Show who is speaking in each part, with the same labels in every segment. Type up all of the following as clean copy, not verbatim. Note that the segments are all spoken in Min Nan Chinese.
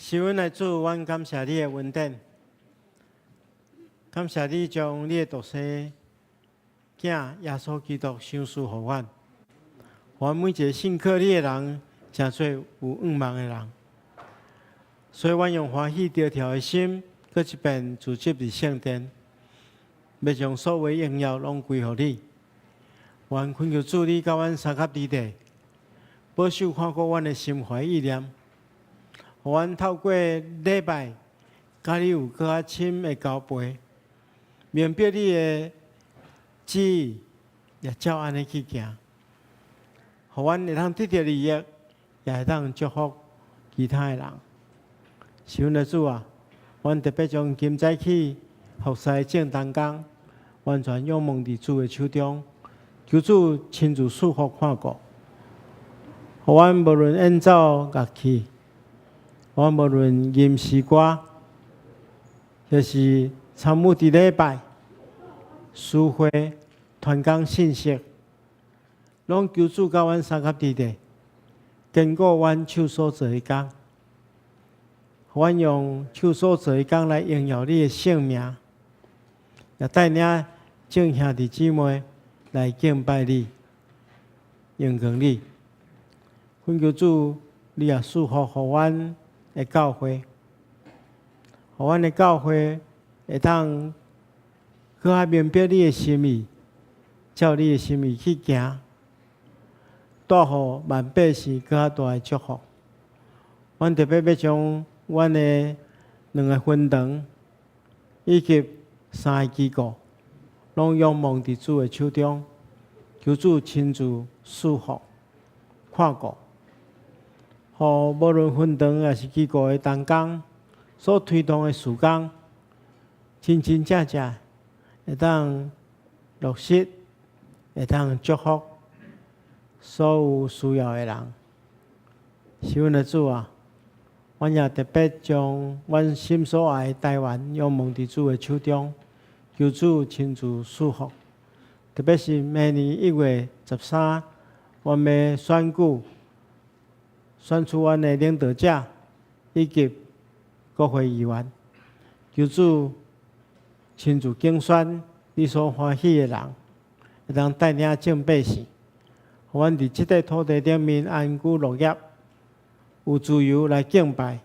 Speaker 1: 是阮的主，阮感謝你的恩典，感謝你將你的獨生囝耶穌基督賞賜予阮，予阮每一個信靠你的人，成做有向望的人。所以，阮用歡喜著跳的心，閣一遍聚集佇聖殿，欲將所有榮耀攏歸予你。願懇求主，你佮阮相佮佇咧，保守看顧阮的心懷意念，予阮透過禮拜，佮你有閣較深的交陪，明白你的旨意，也照按呢去行，予阮會當得著利益，也會當祝福其他的人。是阮的主啊，阮特別將今早起服侍的眾同工，完全仰望佇主的手中，求主親自賜福看顧，予阮無論演奏樂器，阮無論吟詩歌，抑是參與佇禮拜、司會、傳講信息，攏求主佮阮相佮佇咧，堅固阮手所做的工，予阮用手所做的工來榮耀你的聖名，也帶領眾兄弟姊妹來敬拜你、榮光你。懇求主，你也賜福予阮的教會，予阮的教會會當閣較明白你的心意，照你的心意去行，帶予萬百姓閣較大的祝福。阮特別欲將阮的兩个分堂以及三个機構，攏仰望佇主的手中，求主親自賜福、看顧，予無論分堂抑是機構的同工所推動的事工，真真正正會當落實，會當祝福所有需要的人。是阮的主啊，阮也特別將阮心所愛的台灣仰望佇主的手中，求主親自賜福。特別是明年1月13，阮欲選舉，選出阮的領導者以及國會議員，求主親自揀選你所歡喜的人，會當帶領眾百姓，予阮佇這塊土地頂面安居樂業，有自由來敬拜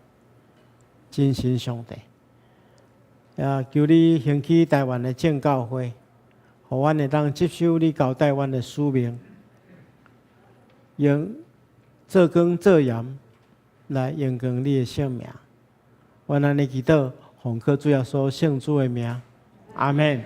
Speaker 1: 真神上帝。也求你興起台灣的正教會，予阮會當接受你交代阮的使命，用做光做鹽來榮光你的聖名。阮按呢祈禱，奉靠主耶穌聖子的名，阿們。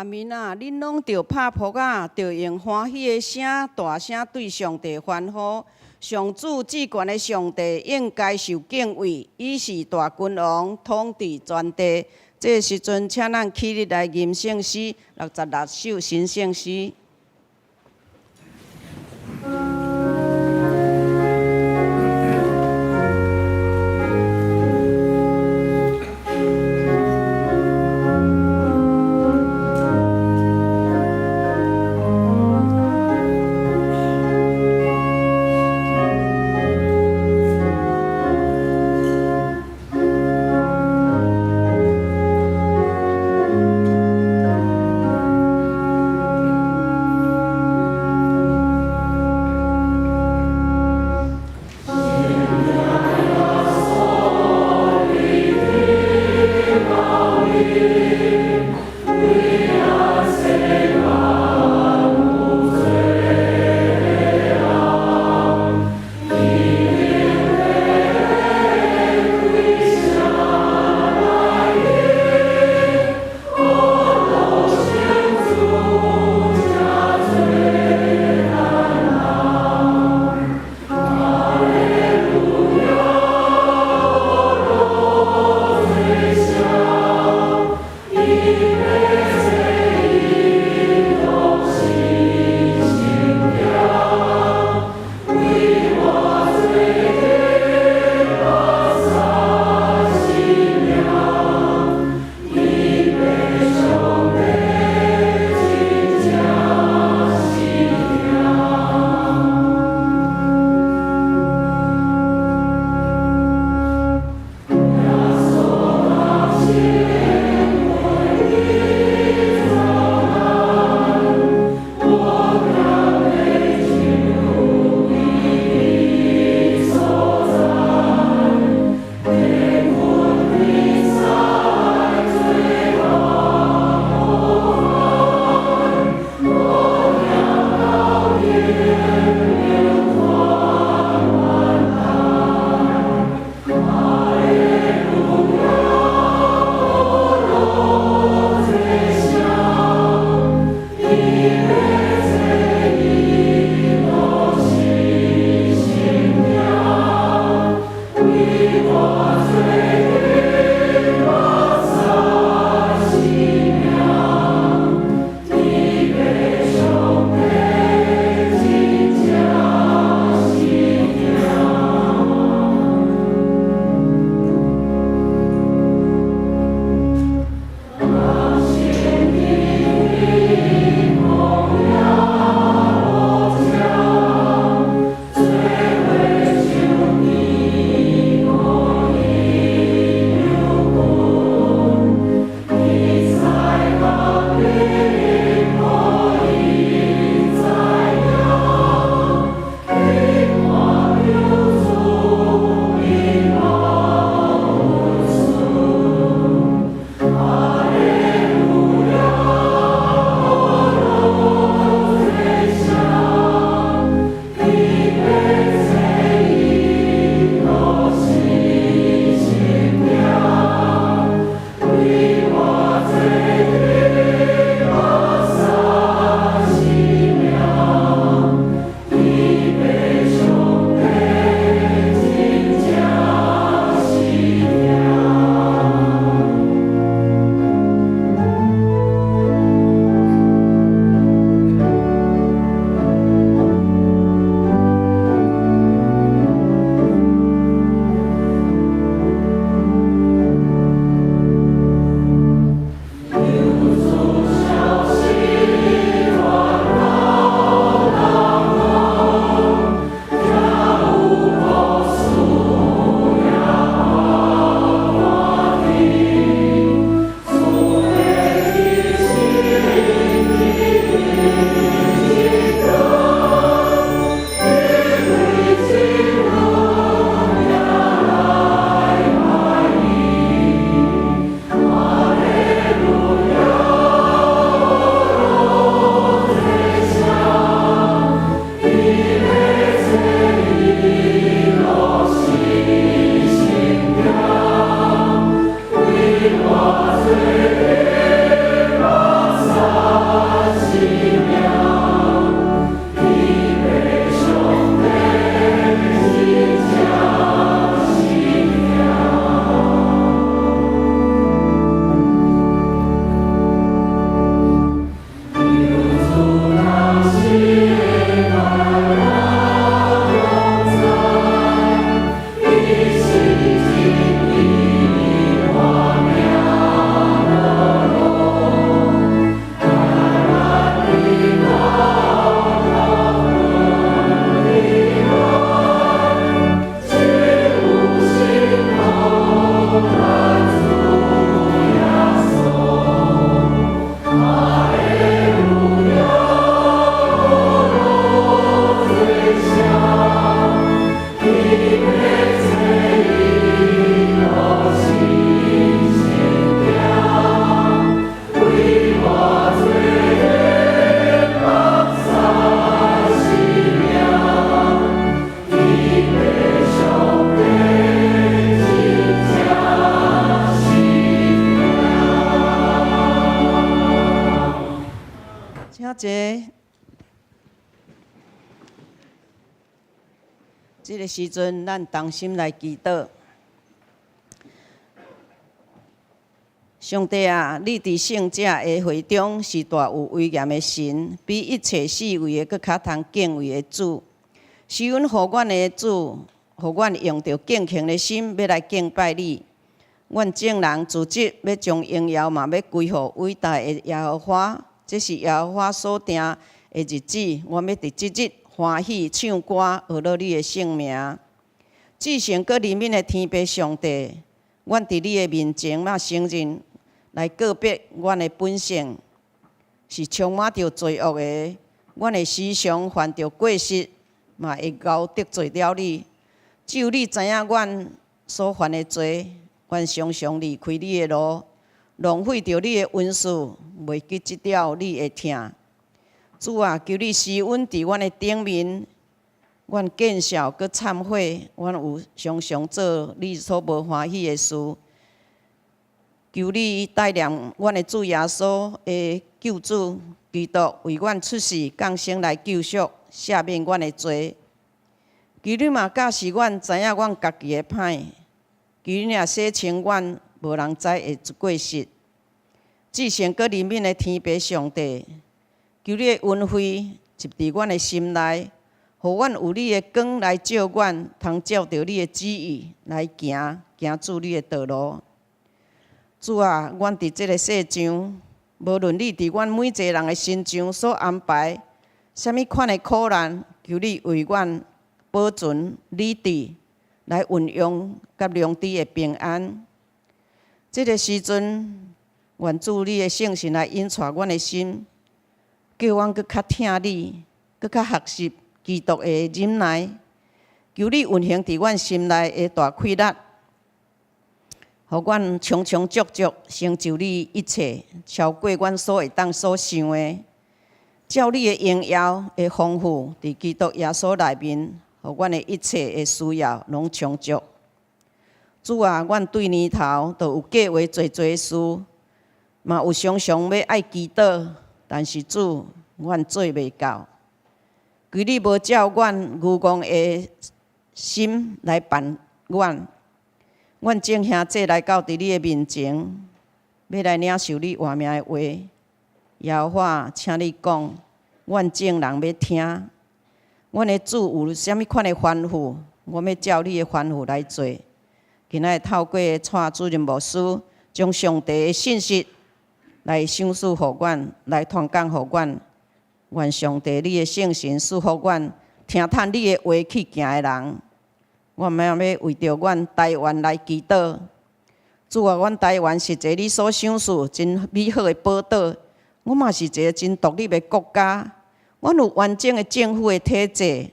Speaker 2: 民啊，恁攏著拍噗仔，著用歡喜的聲，大聲對上帝歡呼。上主至懸的上帝應該受敬畏，伊是大君王，統治全地。這个時陣，請咱起立來吟聖詩66首新聖詩。這个時陣，咱同心來祈禱。上帝啊，你佇聖者的會中是大有威嚴的神，比一切四圍的閣較通敬畏的主。施恩予阮的主，予阮用著敬虔的心，欲來敬拜你。阮眾人組織欲將榮耀嘛，欲歸予偉大的耶和華。這是耶和華所定的日子，阮欲佇這日歡喜唱歌，學樂你的聖名。至聖閣憐憫的天父上帝，阮佇你的面前嘛承認來告別阮的本性是充滿著罪惡的，阮會時常犯著過失，嘛會敖得罪了你。只有你知影阮所犯的罪，阮常常離開你的路，浪費著你的恩賜，袂記這了你的疼。主啊，求你施恩佇阮的頂面，阮見笑閣懺悔，阮有常常做你所無歡喜的事。求你帶領阮的主耶穌的救主基督為阮出世降生來救贖，赦免阮的罪。求你嘛教示阮知影阮家己的歹，求你也洗清阮無人知的過失。至聖閣憐憫的天父上帝，求你的恩惠入佇阮的心內，予阮有你的光來照阮，通照著你的旨意來行，行主你的道路。主啊，阮佇這个世上，無論你佇阮每一個人的身上所安排啥物款的苦難，求你為阮保存理智，來運用佮良知的平安。這个時陣，願主你的聖神來引帶阮的心，叫阮閣較疼你，閣較學習基督的忍耐。求你運行佇阮心內的大氣力，予阮充充足足成就你一切，超過阮所會當所想的。照你的榮耀的豐富，佇基督耶穌內面，予阮的一切的需要攏充足。主啊，阮對年頭就有計劃濟濟事，嘛有常常欲愛祈禱，但是主，阮做袂到。求你無照阮愚戇的心來辦阮。阮眾兄弟來到佇你的面前，欲來領受你活命的話。耶和華，請你講，阮眾人欲聽。阮的主有啥物款的吩咐，阮欲照你的吩咐來做。今仔日透過蔡主任牧師，將上帝的信息來賞賜予阮，來傳講予阮。願上帝你的聖神賜予阮，聽趁你的話去行的人。我嘛欲為著阮台灣來祈禱。主啊，阮台灣是一个你所賞賜真美好的寶島，阮嘛是一个真獨立的國家。阮有完整的政府的體制，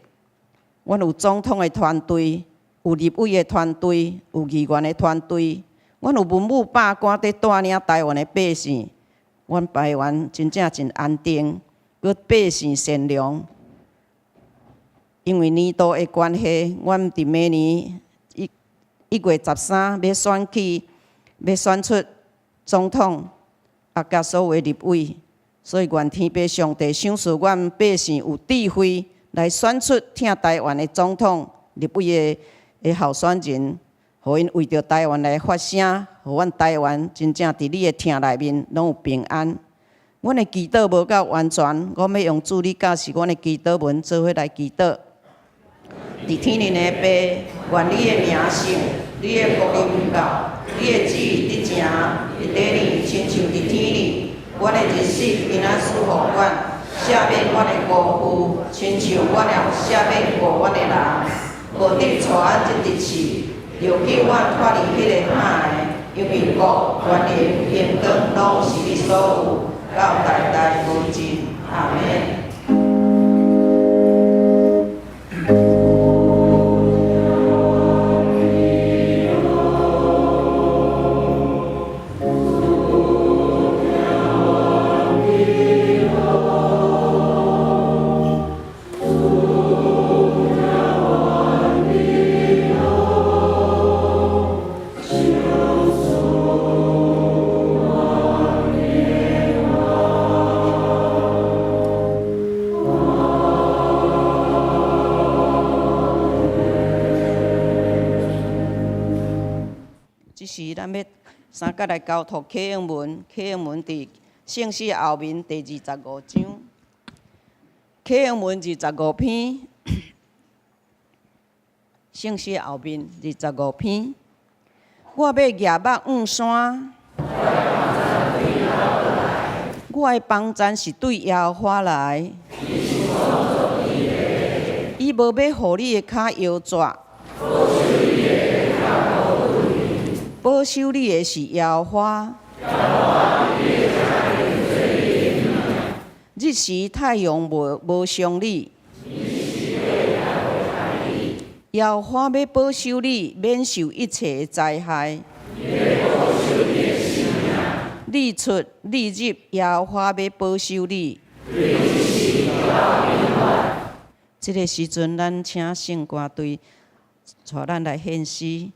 Speaker 2: 阮有總統的團隊，有立委的團隊，有議員的團隊，阮有文武百官佇帶領台灣的百姓。阮台灣真正真安定，閣百姓善良。因為年度的關係，阮佇明年1月13欲選舉，欲選出總統，啊，佮所有的立委。所以願天父上帝賞賜阮百姓有智慧，來選出疼台灣的總統、立委的候選人，予𪜶為著台灣來發聲，予阮台灣真正佇你的疼內面攏有平安。阮的祈禱無夠完全，我欲用主你教示阮的祈禱文做伙來祈禱。佇天頂的父，願你的名聖，你的國臨到，你的旨意得成，佇地裡親像佇天裡。阮的日食今仔賜予阮，赦免阮的辜負，親像阮也赦免過阮的人。無得帶阮入試，著救阮脫離彼个歹的，因為國、權能、榮光攏是你所有，到代代無盡。阿們。咱欲三角來交託啟應文，啟應文佇聖詩後面第25章，啟應文二十五篇，聖詩後面二十五篇。我欲舉目向山，我的幫贊是對耶和華來。伊無欲予你的跤搖折。保守你的是耶和華。日時太陽無傷你。耶和華欲保守你，免受一切的災害。日出日入，耶和華欲保守你。這个時陣，咱請聖歌隊帶咱來獻詩。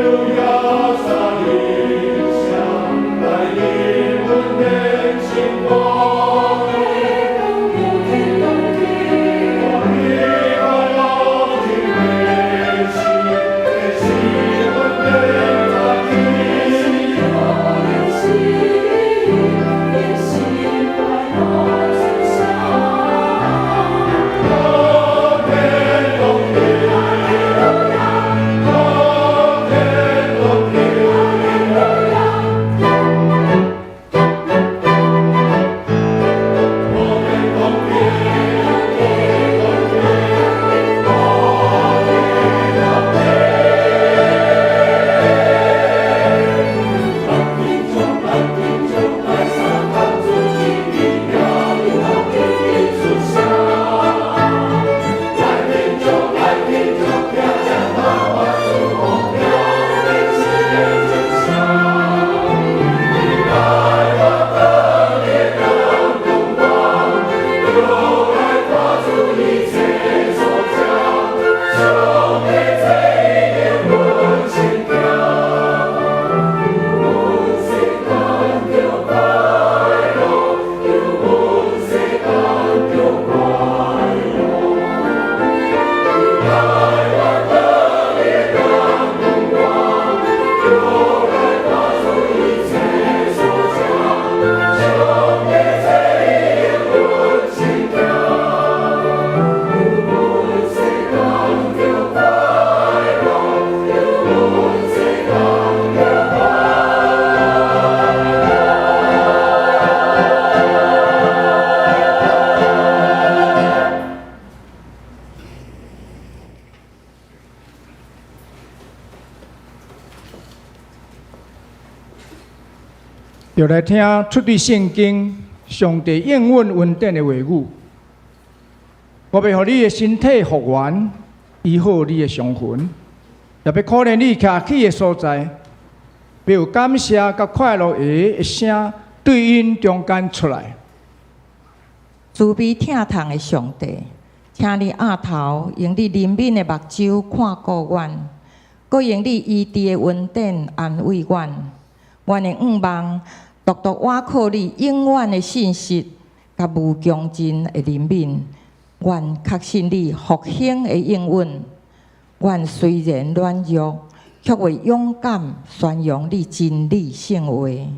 Speaker 3: 路亞，撒利上來的恩典勝過。歡喜快樂真的是，這是恩典大
Speaker 4: 就來聽出對聖經上帝應允恩典的話語。我欲予你的身體復原，醫好你的傷痕，也欲可憐你徛起的所在，欲有感謝佮快樂的聲對𪜶中間出來。
Speaker 5: 慈悲疼痛的上帝，請你額頭用你憐憫的目睭看顧阮，閣用你醫治的恩典安慰阮。阮的願望，獨獨倚靠你永遠的信實佮無窮盡的憐憫。阮確信你復興的應允。阮雖然軟弱，卻會勇敢宣揚你真理聖話。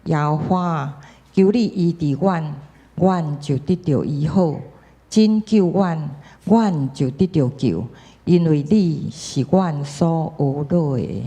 Speaker 5: 耶和華，求你醫治阮，阮就得著醫好；拯救阮，阮就得著救，因為你是阮所呵咾的。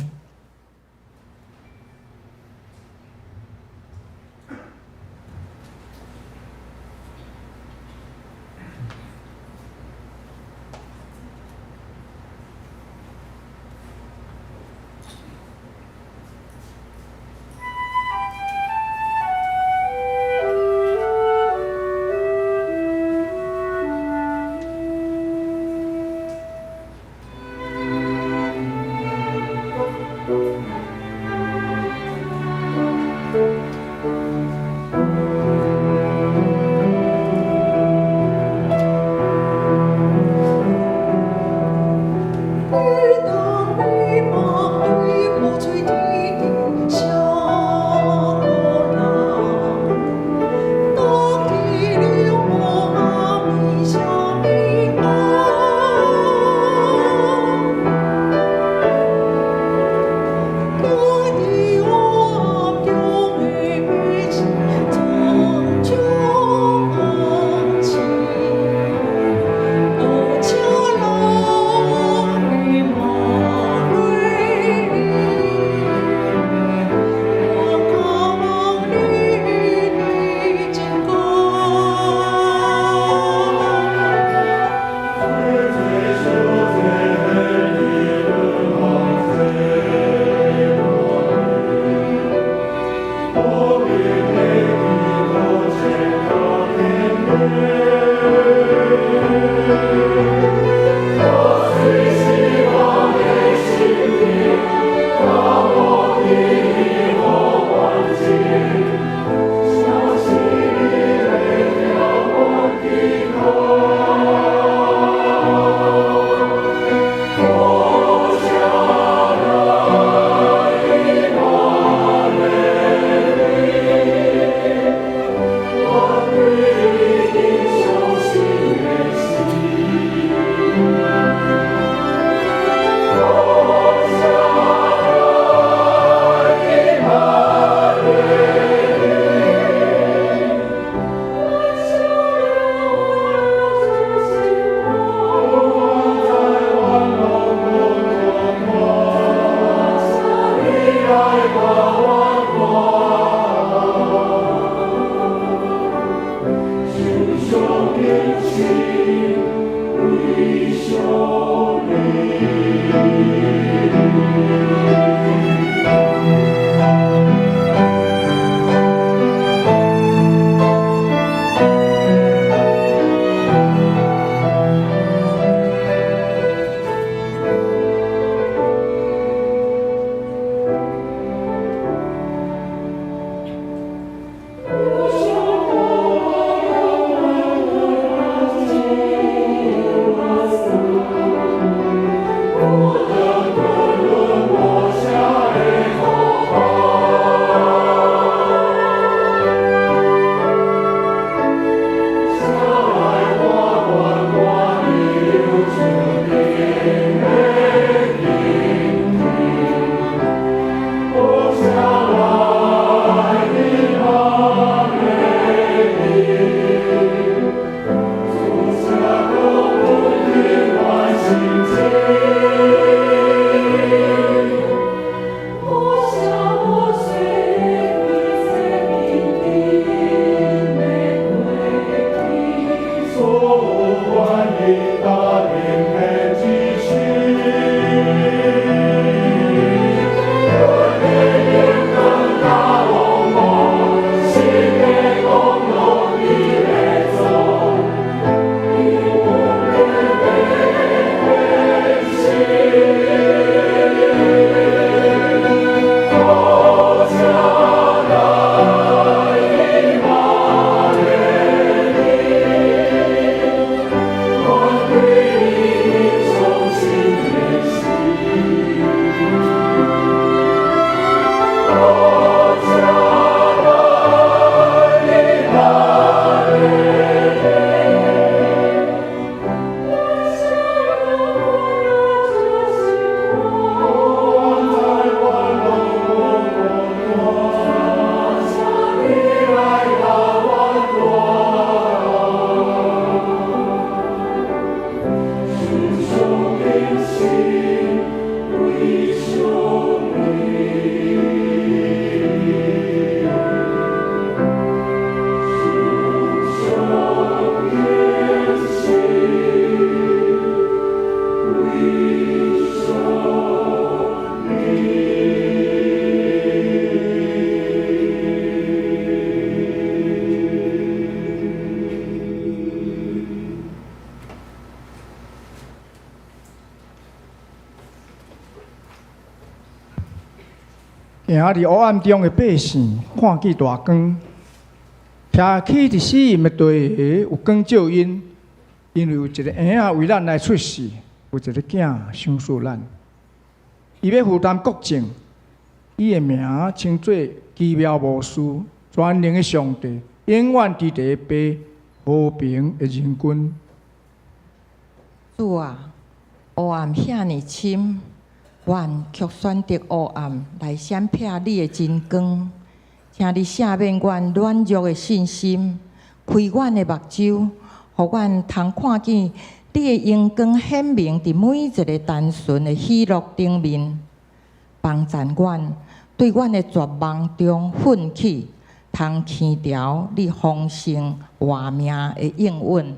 Speaker 4: 行佇黑暗中的百姓看見大光，徛起佇死蔭的地下有光照𪜶，因為有一个嬰仔為咱來出世，有一个囝賞賜咱。伊欲負擔國政，伊的名稱做奇妙謀士、全能的上帝、永遠之地的父、和平的仁君。
Speaker 5: 主啊，黑暗遐爾深，阮卻選擇黑暗來閃避你的真光。請你赦免阮軟弱的信心，開阮的目睭，予阮通看見你的榮光顯明佇每一个單純的喜樂頂面，幫贊阮對阮的絕望中奮起，通牽牢你豐盛活命的應允。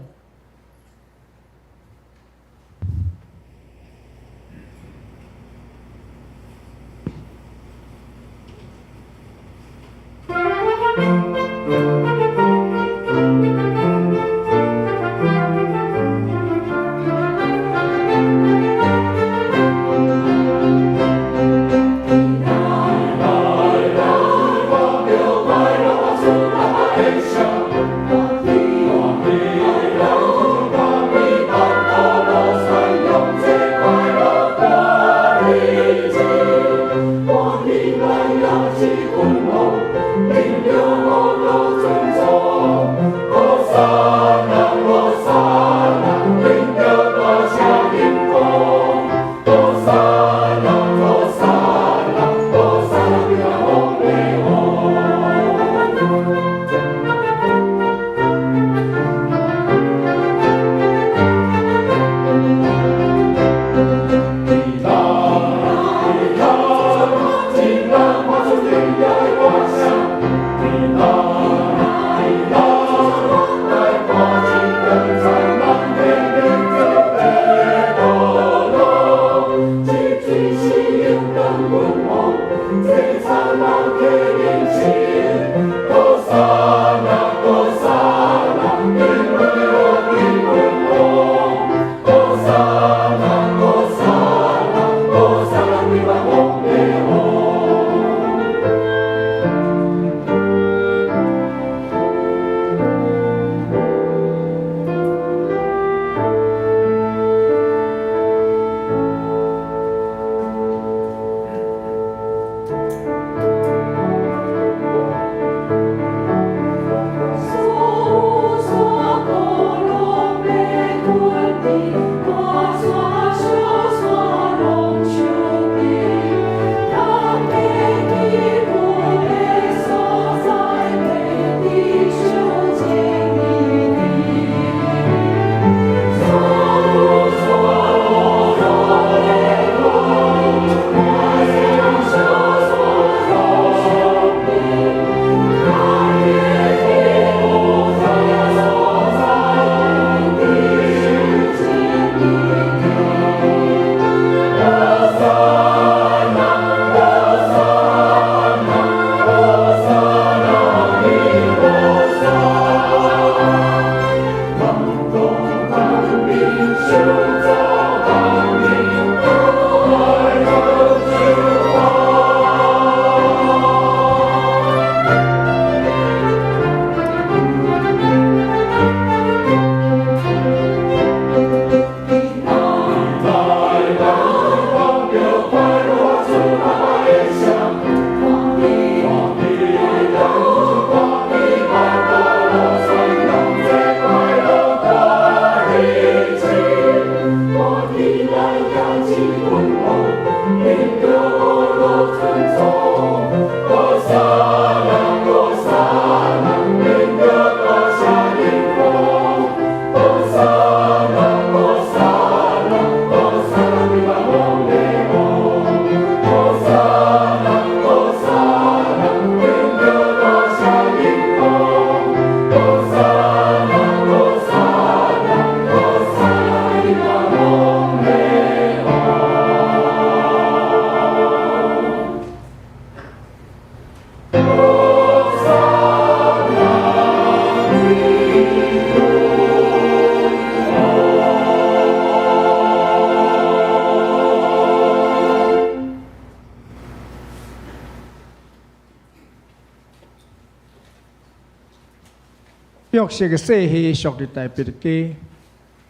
Speaker 4: 約瑟的世系屬佇大衛的家，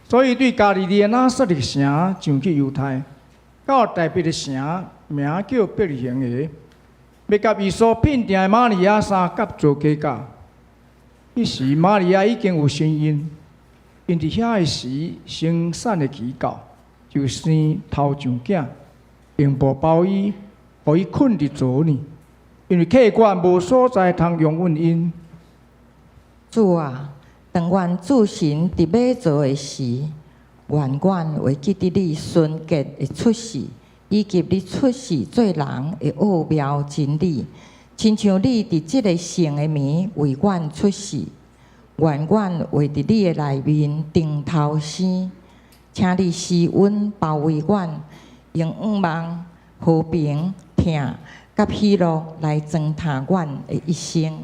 Speaker 4: 所以對加利利的拿撒勒城上去猶太，到大衛的城，名叫伯利恆的，欲佮伊所聘定的瑪利亞相佮做家教。彼時瑪利亞已經有身孕，𪜶佇遐的時，生產的期到，就生頭上囝，用布包伊，予伊睏佇槽裡，因為客館無所在通容允𪜶。
Speaker 5: 主啊，當阮注神佇馬槽的時，願阮會記得你純潔的出世，以及你出世做人的奧妙真理，親像你佇這個聖的暝為阮出世，願阮會佇你的內面重頭生，請你施恩包圍阮，用仰望、和平、疼佮喜樂來裝奀阮的一生。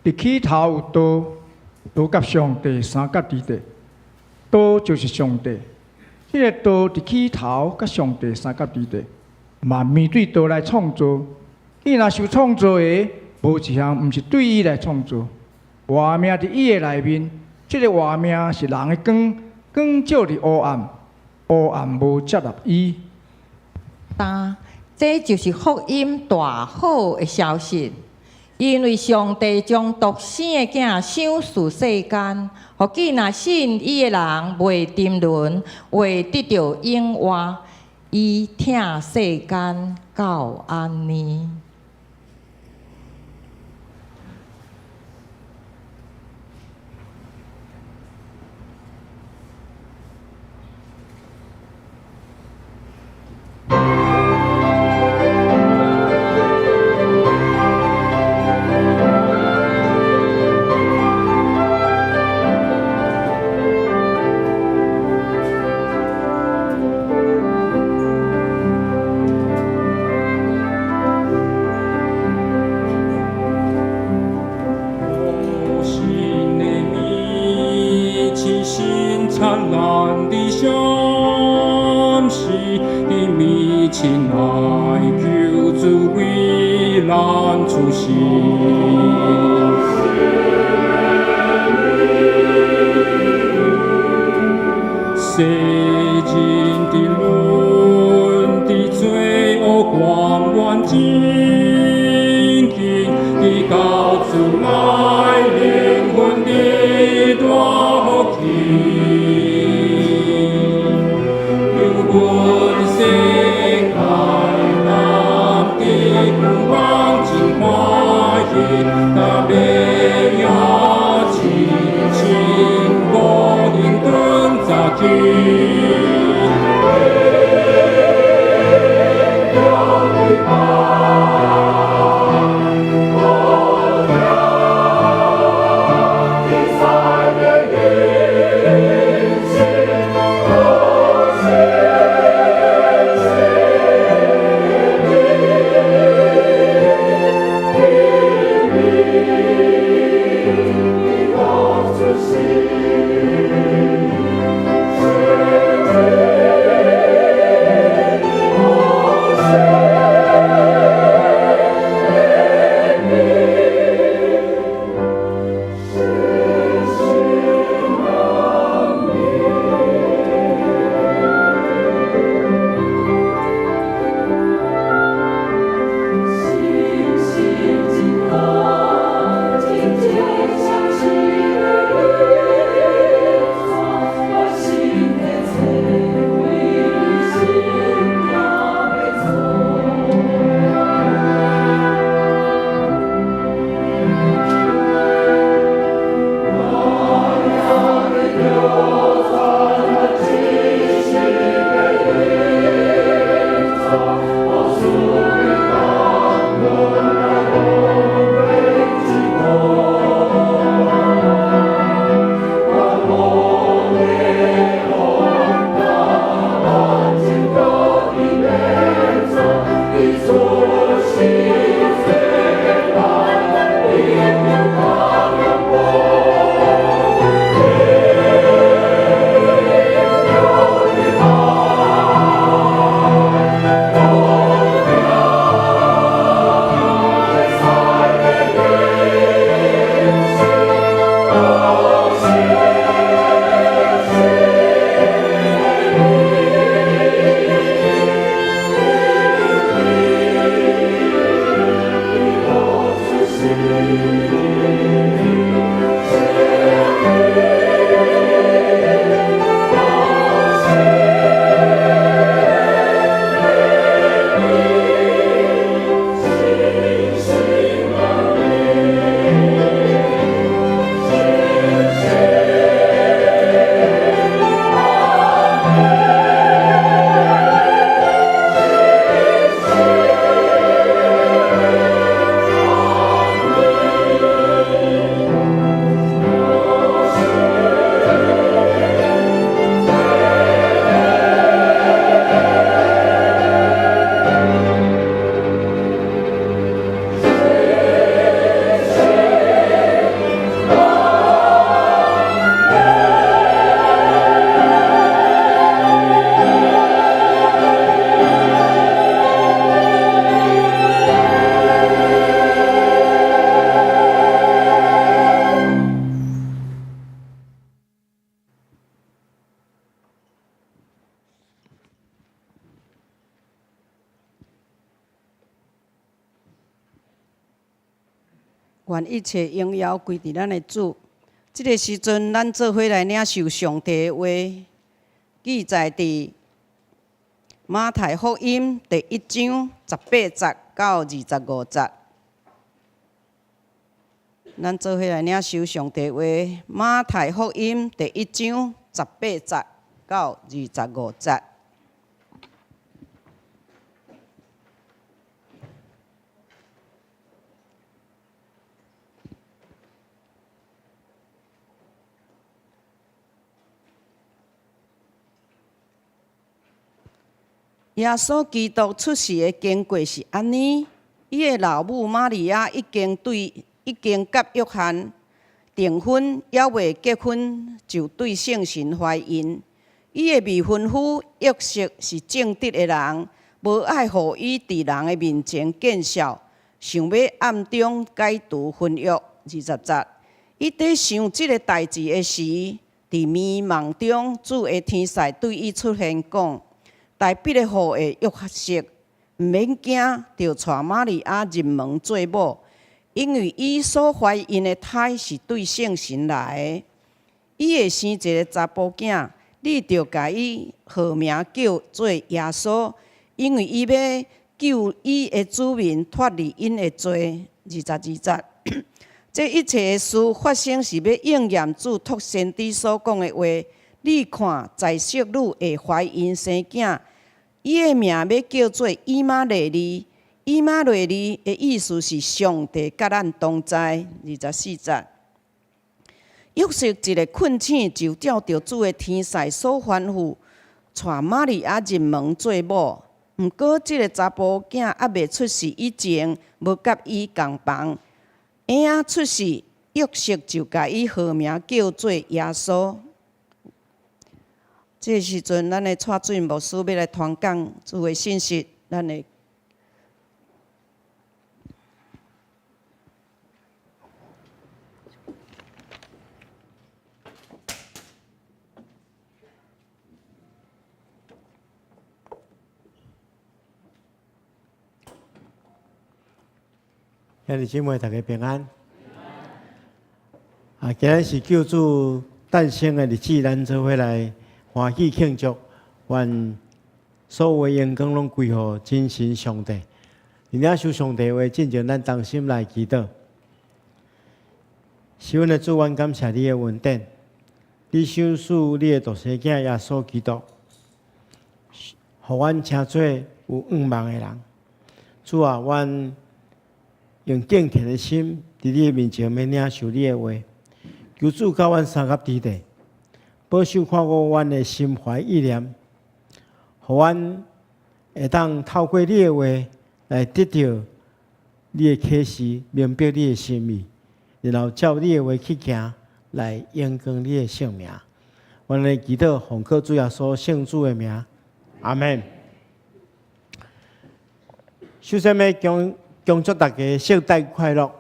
Speaker 4: 佇起頭有道，道佮上帝相佮佇咧，道就是上帝。這个道佇起頭佮上帝相佮佇咧，萬物對道來創造。既若受創造的，無一項毋是對伊來創造。活命佇伊的內面，這个活命是人的光，光照佇黑暗，黑暗無接納伊。
Speaker 5: 三，這就是福音大好的消息，因為上帝將獨生的囝賞賜世間，予見若信伊的人袂沉淪，會得著永活。伊疼世間到按呢。
Speaker 3: 五星的暝，星星燦爛的閃時，的美親愛救主為咱出世。世人的倫，佇罪惡光源真緊，佇到主來靈魂的大福氣。有阮世界難得有望真歡喜，甲欲贏真心無閒轉早起。
Speaker 2: 願一切榮耀歸佇咱的主。這个時陣，咱做伙來領受上帝的話，記載佇馬太福音第一章十八節到二十五節。咱做伙來領受上帝話，馬太福音第一章十八節到二十五節。耶穌基督出世的經過是按呢：伊的老母瑪利亞已經對已經佮約翰訂婚，猶未結婚就對聖神懷孕。伊的未婚夫約瑟是正直的人，無愛予伊佇人的面前見笑，想欲暗中解除婚約。二十節，伊佇想這个代誌的時，佇迷夢中，主的天使對伊出現，講：大衛的後裔約瑟，毋免驚，著娶瑪利亞入門做某，因為伊所懷孕的胎是對聖神來的。伊會生一个查埔囝，你著共伊號名叫做耶穌，因為伊欲救伊的子民脫離𪜶的罪。二十二節，這一切的事發生是欲應驗主託先知所講的話。你看，在室女會懷孕生囝，伊的名欲叫做以馬內利。以馬內利的意思是上帝佮咱同在。二十四節，約瑟一个睏醒，就照著主的天使所吩咐，娶瑪利亞入門做某。毋過，這个查埔囝猶未出世以前，無佮伊仝房。嬰仔出世，約瑟就共伊號名叫做耶穌。這个時陣，咱的蔡主任牧師欲來傳講主的信息，咱的。
Speaker 1: 兄弟姊妹，大家平安。啊，今日是救主誕生的日子，咱做伙來歡喜慶祝，願所有的榮光攏歸予真神上帝。佇領受上帝話進前，咱同心來祈禱。是阮的主，阮感謝你的恩典，你賞賜你的獨生囝耶穌基督，予阮成做有向望的人。主啊，阮用敬虔的心，佇你的面前欲領受你的話，求主佮阮相佮佇咧，保守看顧阮的心懷意念，予阮會當透過你的話來得著你的啟示，明白你的心意，然後照你的話去行，來榮光你的聖名。阮來祈禱，奉靠主耶穌聖子的名，阿們。首先欲恭祝大家聖誕快樂！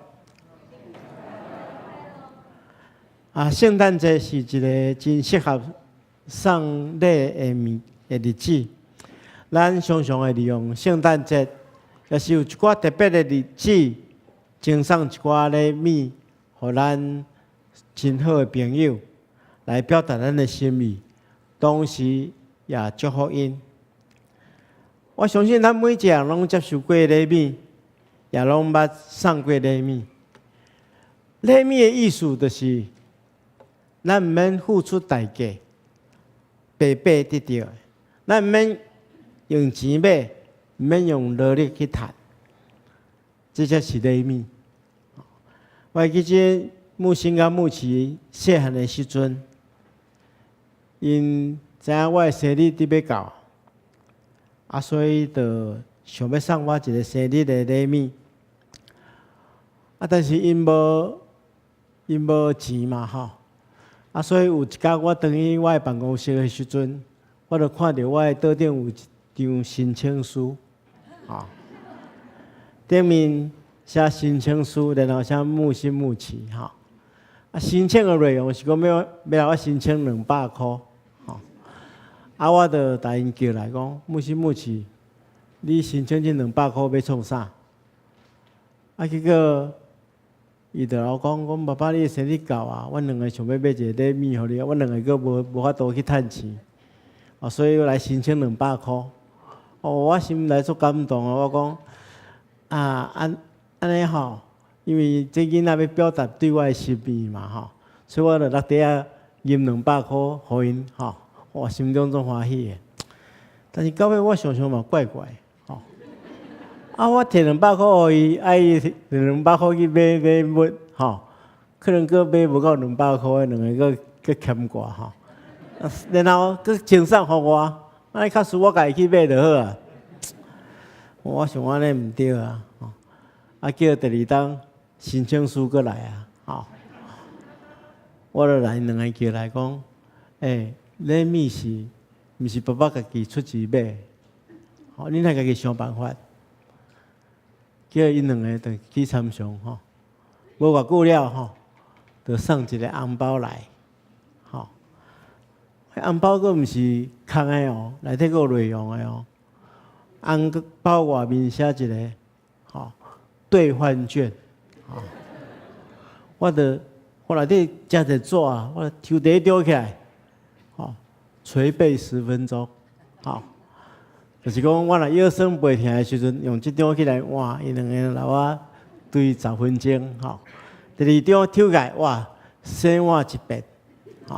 Speaker 1: 啊，聖誕節是一个真適合送禮的物的日子。咱常常會利用聖誕節，抑是有一寡特別的日子，贈送一寡禮物，予咱真好的朋友，來表達咱的心意，同時也祝福𪜶。我相信咱每一个人攏接受過禮物，也攏捌送過禮物。禮物的意思就是，咱毋免付出代價，白白得著。咱毋免用錢買，毋免用勞力去趁，這才是禮物。我會記得牧師佮牧師細漢的時陣，𪜶知影我的生日佇欲到，啊，所以就想欲送我一个生日的禮物。啊，但是𪜶無錢嘛吼，啊，所以有一工我轉去我的辦公室的時陣，我就看著我的桌頂有一張申請書，吼，頂面寫申請書，然後寫牧師牧師吼。啊，申請的內容是講欲欲予我申請兩百箍，吼。啊，我就共𪜶叫來講，牧師牧師，你申請這兩百箍欲創啥？啊，結果伊就我講講爸爸，你的生日到啊，阮兩个想欲買一个禮物予你，阮兩个閣無法度去趁錢，哦，所以我來申請兩百箍。哦，我心內足感動啊！我講啊，按呢吼，因為這囡仔欲表達對我的心意嘛吼，所以我就落地仔揜兩百箍予𪜶吼，我心中足歡喜的。但是到尾我想想嘛怪怪，吼，啊，我提兩百箍予伊，啊伊提兩百箍去買禮物，吼，可能閣買無夠兩百箍，兩个閣閣欠寡吼，然後閣清送予我，按呢較輸我家己去買就好啊。我想按呢毋對啊，吼，啊叫第二冬申請書閣來啊，吼，我就來兩个叫來講，欸，禮物是毋是爸爸家己出錢買？吼，恁愛家己想辦法。叫𪜶兩个就去參詳吼，無偌久了吼，就送一个紅包來，吼，紅包閣毋是空的哦，內底閣有內容的哦。紅包外面寫一个吼兌換券，吼，我就我內底遮濟紙啊，我抽屜丟起來，吼，捶背10分鐘，吼，就是講我若腰酸背疼的時陣，用這張起來換，伊兩个留我對10分鐘，吼。第二張抽起來，哇，洗碗一遍，吼，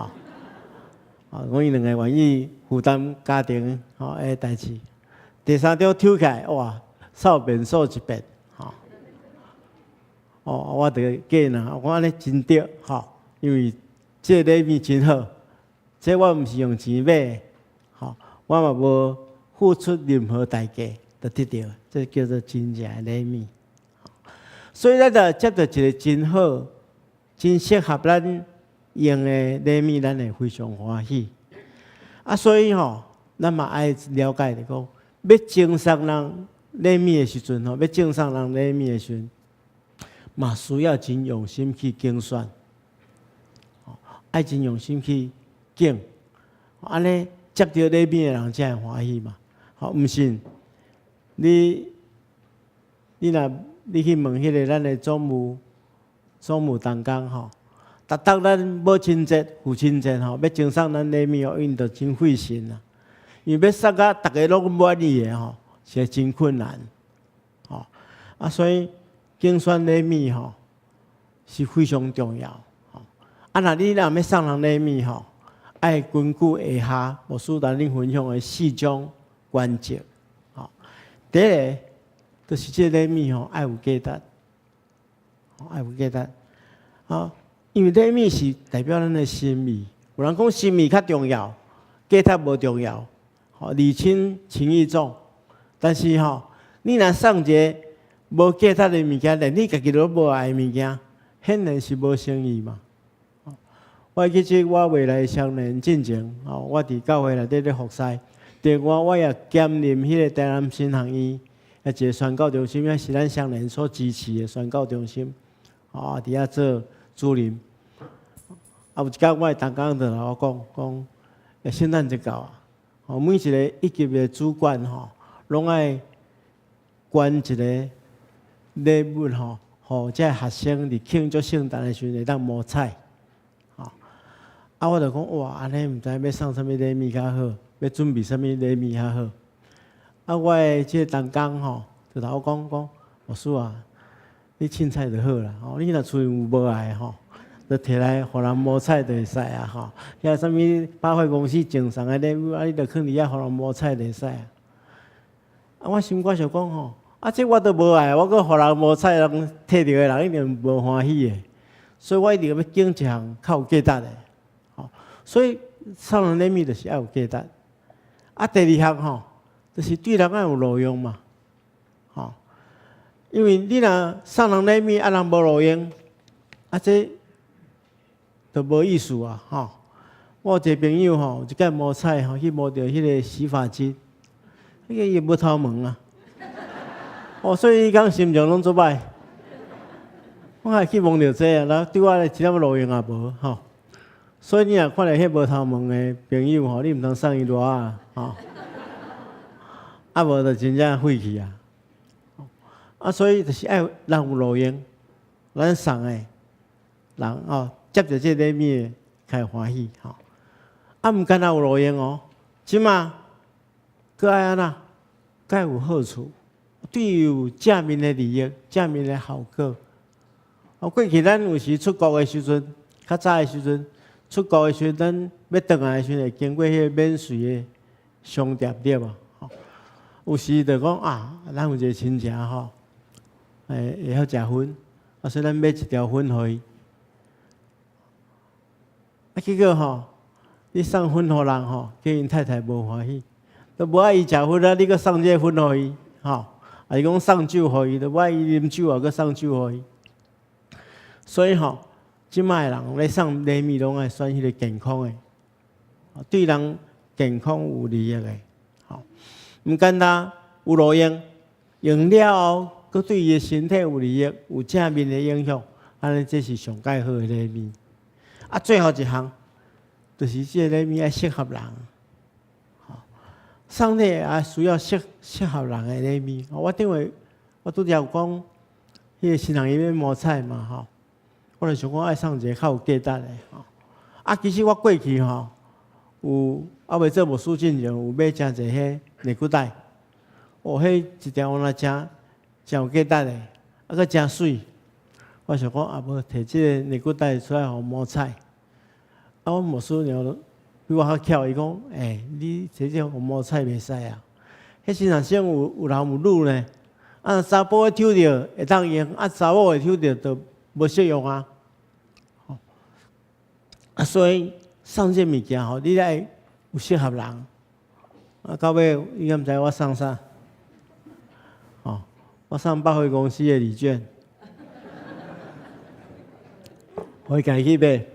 Speaker 1: 啊，講伊兩个願意負擔家庭吼的代誌。第三張抽起來，哇，掃便所一遍，吼。哦，我就過啦，我按呢真對，吼，因為這個禮物真好，這我毋是用錢買，吼，我嘛無付出任何代價就得著，這叫做真正的禮物。所以咱就接著一个真好、真適合咱用的禮物，咱會非常歡喜。啊，所以吼，咱嘛愛了解著講，欲贈送人禮物的時陣吼，欲贈送人禮物的時陣，嘛需要真用心去揀選，愛真用心去揀，按呢接著禮物的人才會歡喜嘛。吼，毋信你若你去問彼个咱的總務同工吼，逐逐咱母親節、父親節吼，欲贈送咱禮物哦，𪜶就真費神啊。因為欲送甲逐个攏滿意的吼，是真困難。吼啊，所以揀選禮物吼是非常重要。吼啊，若你若欲送人禮物吼，愛根據下下牧師來恁分享的四種原則。吼，第一个就是這個禮物吼愛有價值，愛有價值。啊，因為禮物是代表咱的心意。有人講心意較重要，價值無重要。吼，禮輕情意重。但是吼，你若送一个無價值的物件，連你家己都無愛的物件，顯然是無誠意嘛。我記得我未來雙年進前，吼，我佇教會內底咧服侍，另外我也兼任彼个台南神學院一个宣教中心，也是咱雙連所支持的宣教中心，哦，佇遐做主任。啊，有一工我的同工就來我講講，聖誕節到啊，吼，每一个一級的主管吼，攏愛捐一个禮物吼，予這學生佇慶祝聖誕的時陣會當摸彩。吼，啊，我就講哇，按呢毋知欲送啥物禮物較好，欲準備啥物禮物較好。啊，我的這个同工吼，就共我講講，牧師啊，你凊彩就好啦，吼，你若厝有無愛吼，就提來予人摸彩就會使啊，吼。遐啥物百貨公司贈送的禮物，啊，你就囥佇遐予人摸彩就會使啊。啊，我心肝想講吼，啊，這我都無愛，我閣予人摸彩，人提著的人一定無歡喜的，所以我一定欲揀一項較有價值的，吼。所以送人禮物就是愛有價值。啊，第二項吼，就是對人愛有路用嘛，吼。因為你若送人禮物，啊人無路用，啊這就無意思啊，吼。我有一個朋友吼，一擺摸彩吼，去摸著彼个洗髮精，彼个伊無頭毛啊，哦，所以伊講心情攏足歹。我還去摸著這啊，然後對我一點路用也無吼。所以你若看著彼無頭毛的朋友吼，你毋通送伊襪仔吼，啊無就真正廢去啊。啊，所以就是愛人有路用，咱送的人哦，接著這個禮物的較會歡喜吼。啊，毋干焦有路用哦，這馬閣愛按怎？閣愛有好處，對有正面的利益、正面的效果。哦，過去咱有時出國的時陣，較早的時陣，出國的時陣，咱欲轉來的時陣，會經過彼個免稅的商店，對無？吼，有時就講啊，咱有一個親戚吼，會曉食薰，啊，所以咱買一條薰予伊。啊，結果吼，你送薰予人吼，叫𪜶太太無歡喜，都無愛伊食薰啊，你閣送這個薰予伊，吼，抑是講送酒予伊，都無愛伊啉酒啊，閣送酒予伊。所以吼，這擺的人咧送禮物，攏愛選彼個健康的，對人健康有利益的，吼。毋簡單有路用，用了後，閣對伊的身體有利益，有正面的影響，按呢這是上蓋好的禮物。啊，最後一項，就是這個禮物愛適合人。吼，送禮也需要適合人的禮物。我頂回我拄才有講，彼個新人伊欲摸彩嘛，吼。我就想講愛送一個較有價值的，吼。啊，其實我過去吼，有猶未做牧師進前，有買誠濟彼內褲帶，哦，彼一條原來誠誠有價值的，啊，閣誠媠。我想講啊，無提這個內褲帶出來予摸彩。啊，阮牧師娘比我較巧，伊講，欸，你提這個予摸彩袂使啊。彼時若先有男有女呢，啊，查埔的抽著會當用，啊，查某的抽著就無適用啊。啊，所以送這物件吼，你愛有適合人。啊，到尾你敢知我送啥？哦，我送百貨公司的禮券，予伊家己去買，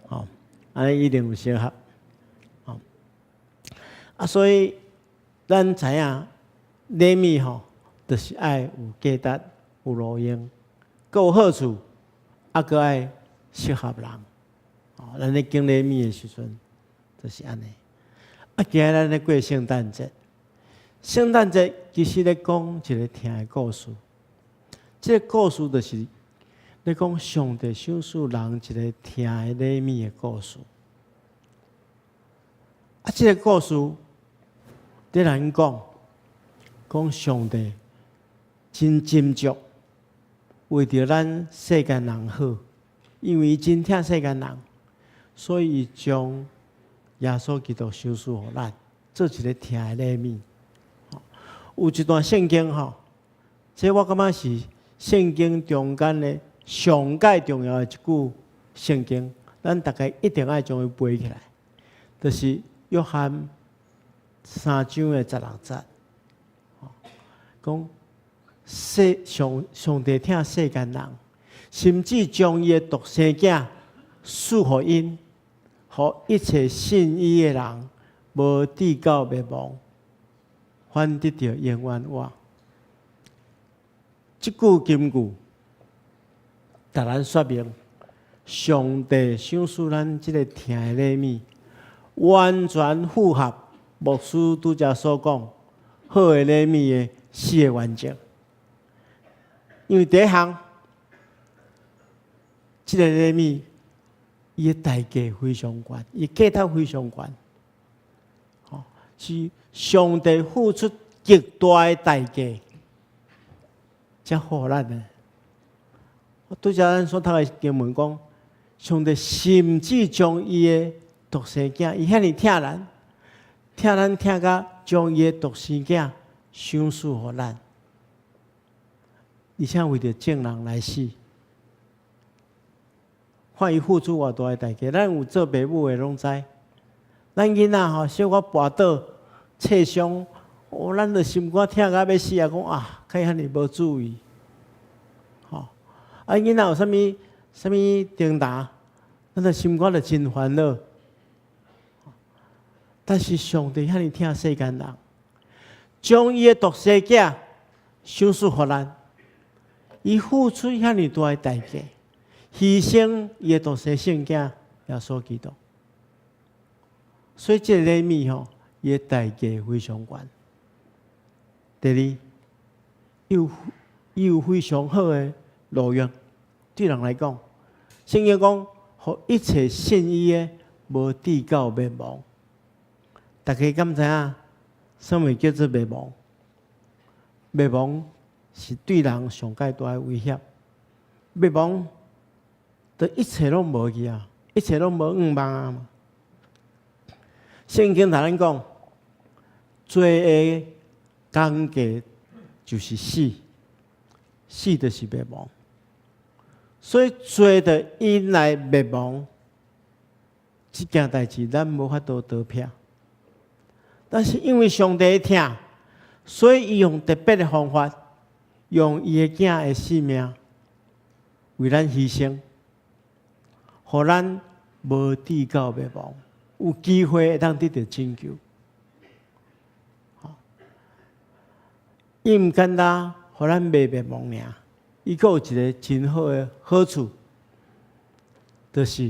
Speaker 1: 吼，按呢一定有適合。吼，啊，所以咱知影禮物吼，就是愛有價值、有路用、閣有好處，啊，閣愛適合人。哦，咱咧揀禮物的時陣，就是按呢。啊，今仔咱咧過聖誕節，聖誕節其實咧講一個疼的故事。這個故事就是咧講上帝賞賜人一個疼的禮物的故事。啊，這個故事佇咱講，講上帝真斟酌，為著咱世間人好，因為伊真疼世間人，所以伊將耶穌基督賞賜予咱，做一個疼的禮物。有一段聖經吼，這我感覺是聖經中間的上蓋重要的一句聖經，咱大家一定愛將伊背起來，就是約翰3章的16節，講世上上帝疼世間人，甚至將伊的獨生囝賜予𪜶，予一切信伊的人，無至到滅亡，反得著永遠活。這句金句，共咱說明，上帝賞賜咱這個疼的禮物，完全符合牧師拄才所講好的禮物的四個原則。因為第一項，這個禮物伊的代價非常懸，伊價值非常懸，吼，是上帝付出極大的代價，才予咱的。我拄才咱所讀的經文講，上帝甚至將伊的獨生囝，伊遐爾疼咱，疼咱疼甲將伊的獨生囝賞賜予咱，而且為著眾人來死，看伊付出偌大的代價。咱有做爸母的攏知，咱囡仔吼小可跋倒、挫傷，哦，咱就心肝疼甲欲死啊！講啊，較遐爾無注意，吼啊！囡仔有啥物啥物重擔，咱就心肝就真煩惱。但是上帝遐爾疼世間人，將伊的獨生囝賞賜予咱，伊付出遐爾大的代價，犧牲伊的獨生聖囝耶穌基督。所以這個禮物吼，伊的代價非常懸。第二，伊有非常好的路用，對人來講，聖經講，予一切信伊的，無致到滅亡。大家敢知影？啥物叫做滅亡？滅亡是對人上蓋大的威脅。滅亡，就一切攏無去啊，一切攏無向望啊。聖經同咱講，罪的工價就是死，死就是滅亡。所以罪就引來滅亡，這件代誌咱無法度逃避。但是因為上帝疼，所以伊用特別的方法，用伊的囝的性命為咱犧牲，予咱無致到滅亡，有機會會當得著拯救。伊毋簡單，予咱袂滅亡爾，伊閣有一个真好的好處，就是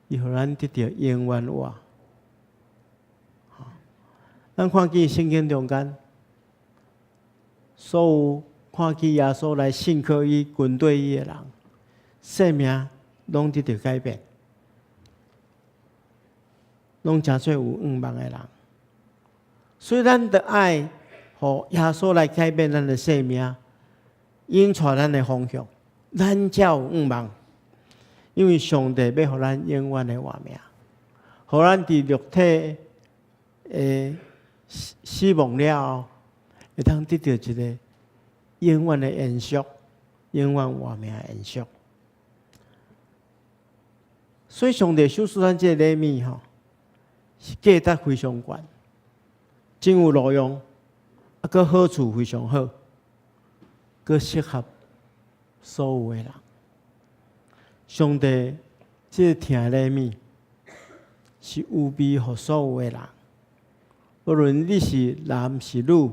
Speaker 1: 伊予咱得著永遠活。咱看見聖經中間，所有看見耶穌來信靠伊、跟隨伊的人，生命攏得著改變，攏成做有向望的人。所以咱著愛予耶穌來改變咱的生命，引帶咱的方向，咱才有向望。因為上帝欲予咱永遠的活命，予咱佇肉體的死亡了後，會當得著一个永遠的延續，永遠活命的延續。所以上帝賞賜咱這个禮物吼，是價值非常懸，真有路用，啊，閣好處非常好，閣適合所有的人。上帝這個疼的禮物是預備予所有的人，無論你是男是女，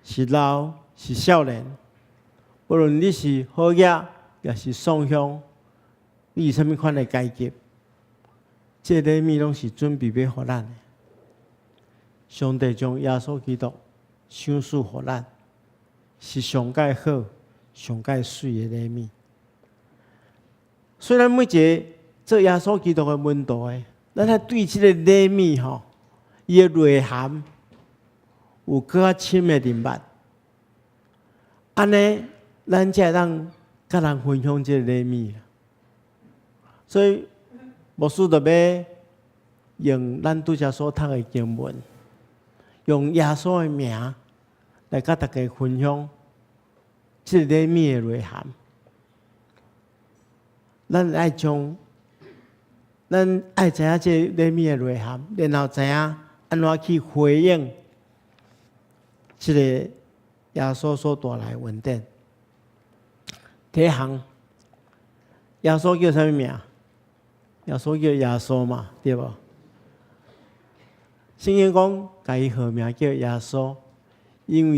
Speaker 1: 是老是少年，無論你是好額，抑是喪鄉，你是啥物款的階級，這個禮物攏是準備欲予咱的。上帝將耶穌基督賞賜予咱，是上蓋好、上蓋媠的禮物。所以咱每一个做耶穌基督的門徒的，咱愛對這個禮物吼，伊的內涵有閣較深的認捌。按呢，咱才會當佮人分享這个禮物。所以牧師就欲用咱拄才所讀的經文，用耶穌的名來佮大家分享這个禮物的內涵。咱愛將咱愛知影這個禮物的內涵，然後知影按怎去回應這個耶穌所帶來的恩典。第一項，耶穌叫啥物名？耶穌叫耶穌嘛，對無？聖經講，共伊號名叫耶穌，因為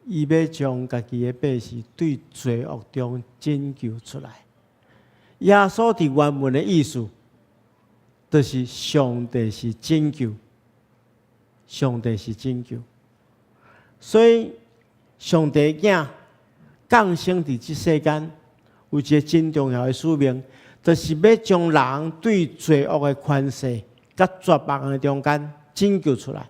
Speaker 1: 伊欲將家己的百姓對罪惡中拯救出來。耶穌佇原文的意思，就是上帝是拯救，上帝是拯救。所以，上帝囝降生佇這世間，有一个真重要的使命，就是欲將人對罪惡的權勢佮絕望的中間拯救出來。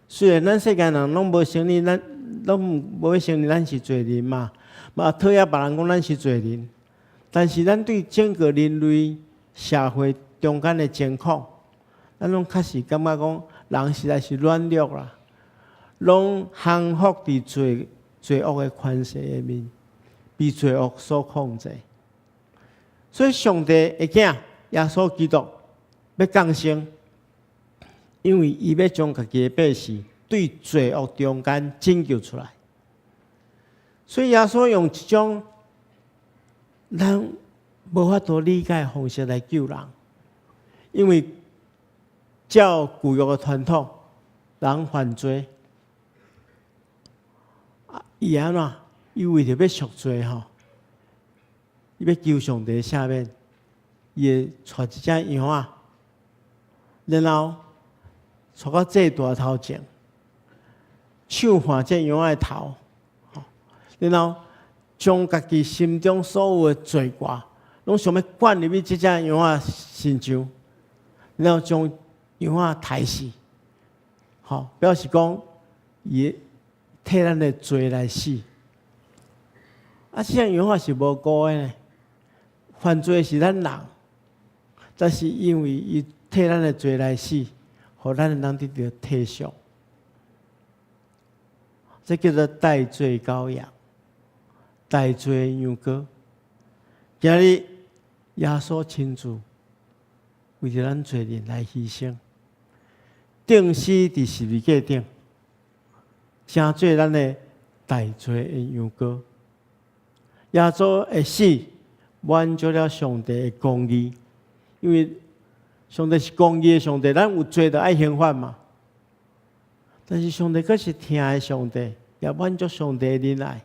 Speaker 1: 雖然咱世間人攏無承認，咱攏無欲承認咱是罪人嘛，嘛討厭別人講咱是罪人。但是咱對整個人類社會中間的情況，咱攏確實感覺講，人實在是軟弱啦，攏降服佇罪惡的權勢下面，被罪惡所控制。所以上帝的囝耶穌基督欲降生，因為伊欲將家己的百姓對罪惡中間拯救出來。所以耶穌用一種咱無法度理解的方式來救人，因為照舊約的傳統，人犯罪，伊按怎？伊為著欲贖罪吼，伊欲求上帝赦免，伊會帶一隻羊仔，然後帶到祭壇頭前，手按這羊仔的頭，然後將將家己心中所有的罪過，攏想欲灌入去這隻羊仔身上，然後將羊仔刣死，吼，表示講伊替咱的罪來死。啊，這隻羊仔是無辜的呢，犯罪是咱人，但是因為伊替咱的罪來死，予咱會當得著體恤。這叫做代罪羔羊，代罪羊羔。今日耶穌親自為著咱罪人來犧牲，釘死佇十字架頂，成做咱的代罪的羊羔。耶穌的死滿足了上帝的公義，因為上帝是公義的上帝，咱有罪就愛刑罰嘛。但是上帝閣是疼的上帝，也滿足上帝的仁愛。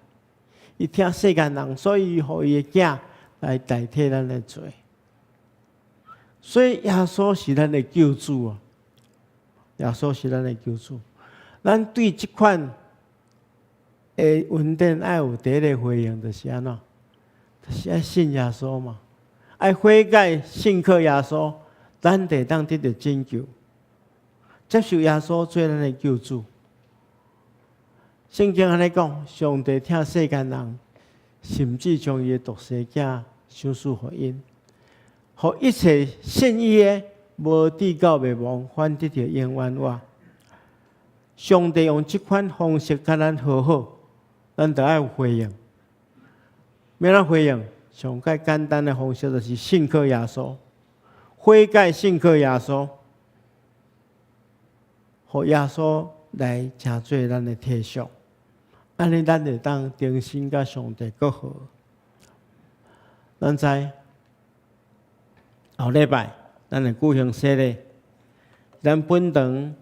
Speaker 1: 伊疼世間人，所以伊予伊的囝來代替咱的罪。所以耶穌是咱的救主啊！耶穌是咱的救主。咱對這款的恩典愛有第一个回應，就是按怎？就是愛信耶穌嘛，愛悔改信靠耶穌，咱就會當得著拯救，接受耶穌做咱的救主。聖經按呢講，上帝疼世間人，甚至將伊的獨生囝賞賜予𪜶，予一切信伊的，無至到滅亡，反得著永遠活。上帝用這款方式佮咱和好，咱就愛有回應。欲按怎回應？上蓋簡單的方式就是信靠耶穌，悔改信靠耶穌，予耶穌來成做咱的體恤，按呢咱會當重新佮上帝閣和。咱知後禮拜咱會舉行洗禮，咱本堂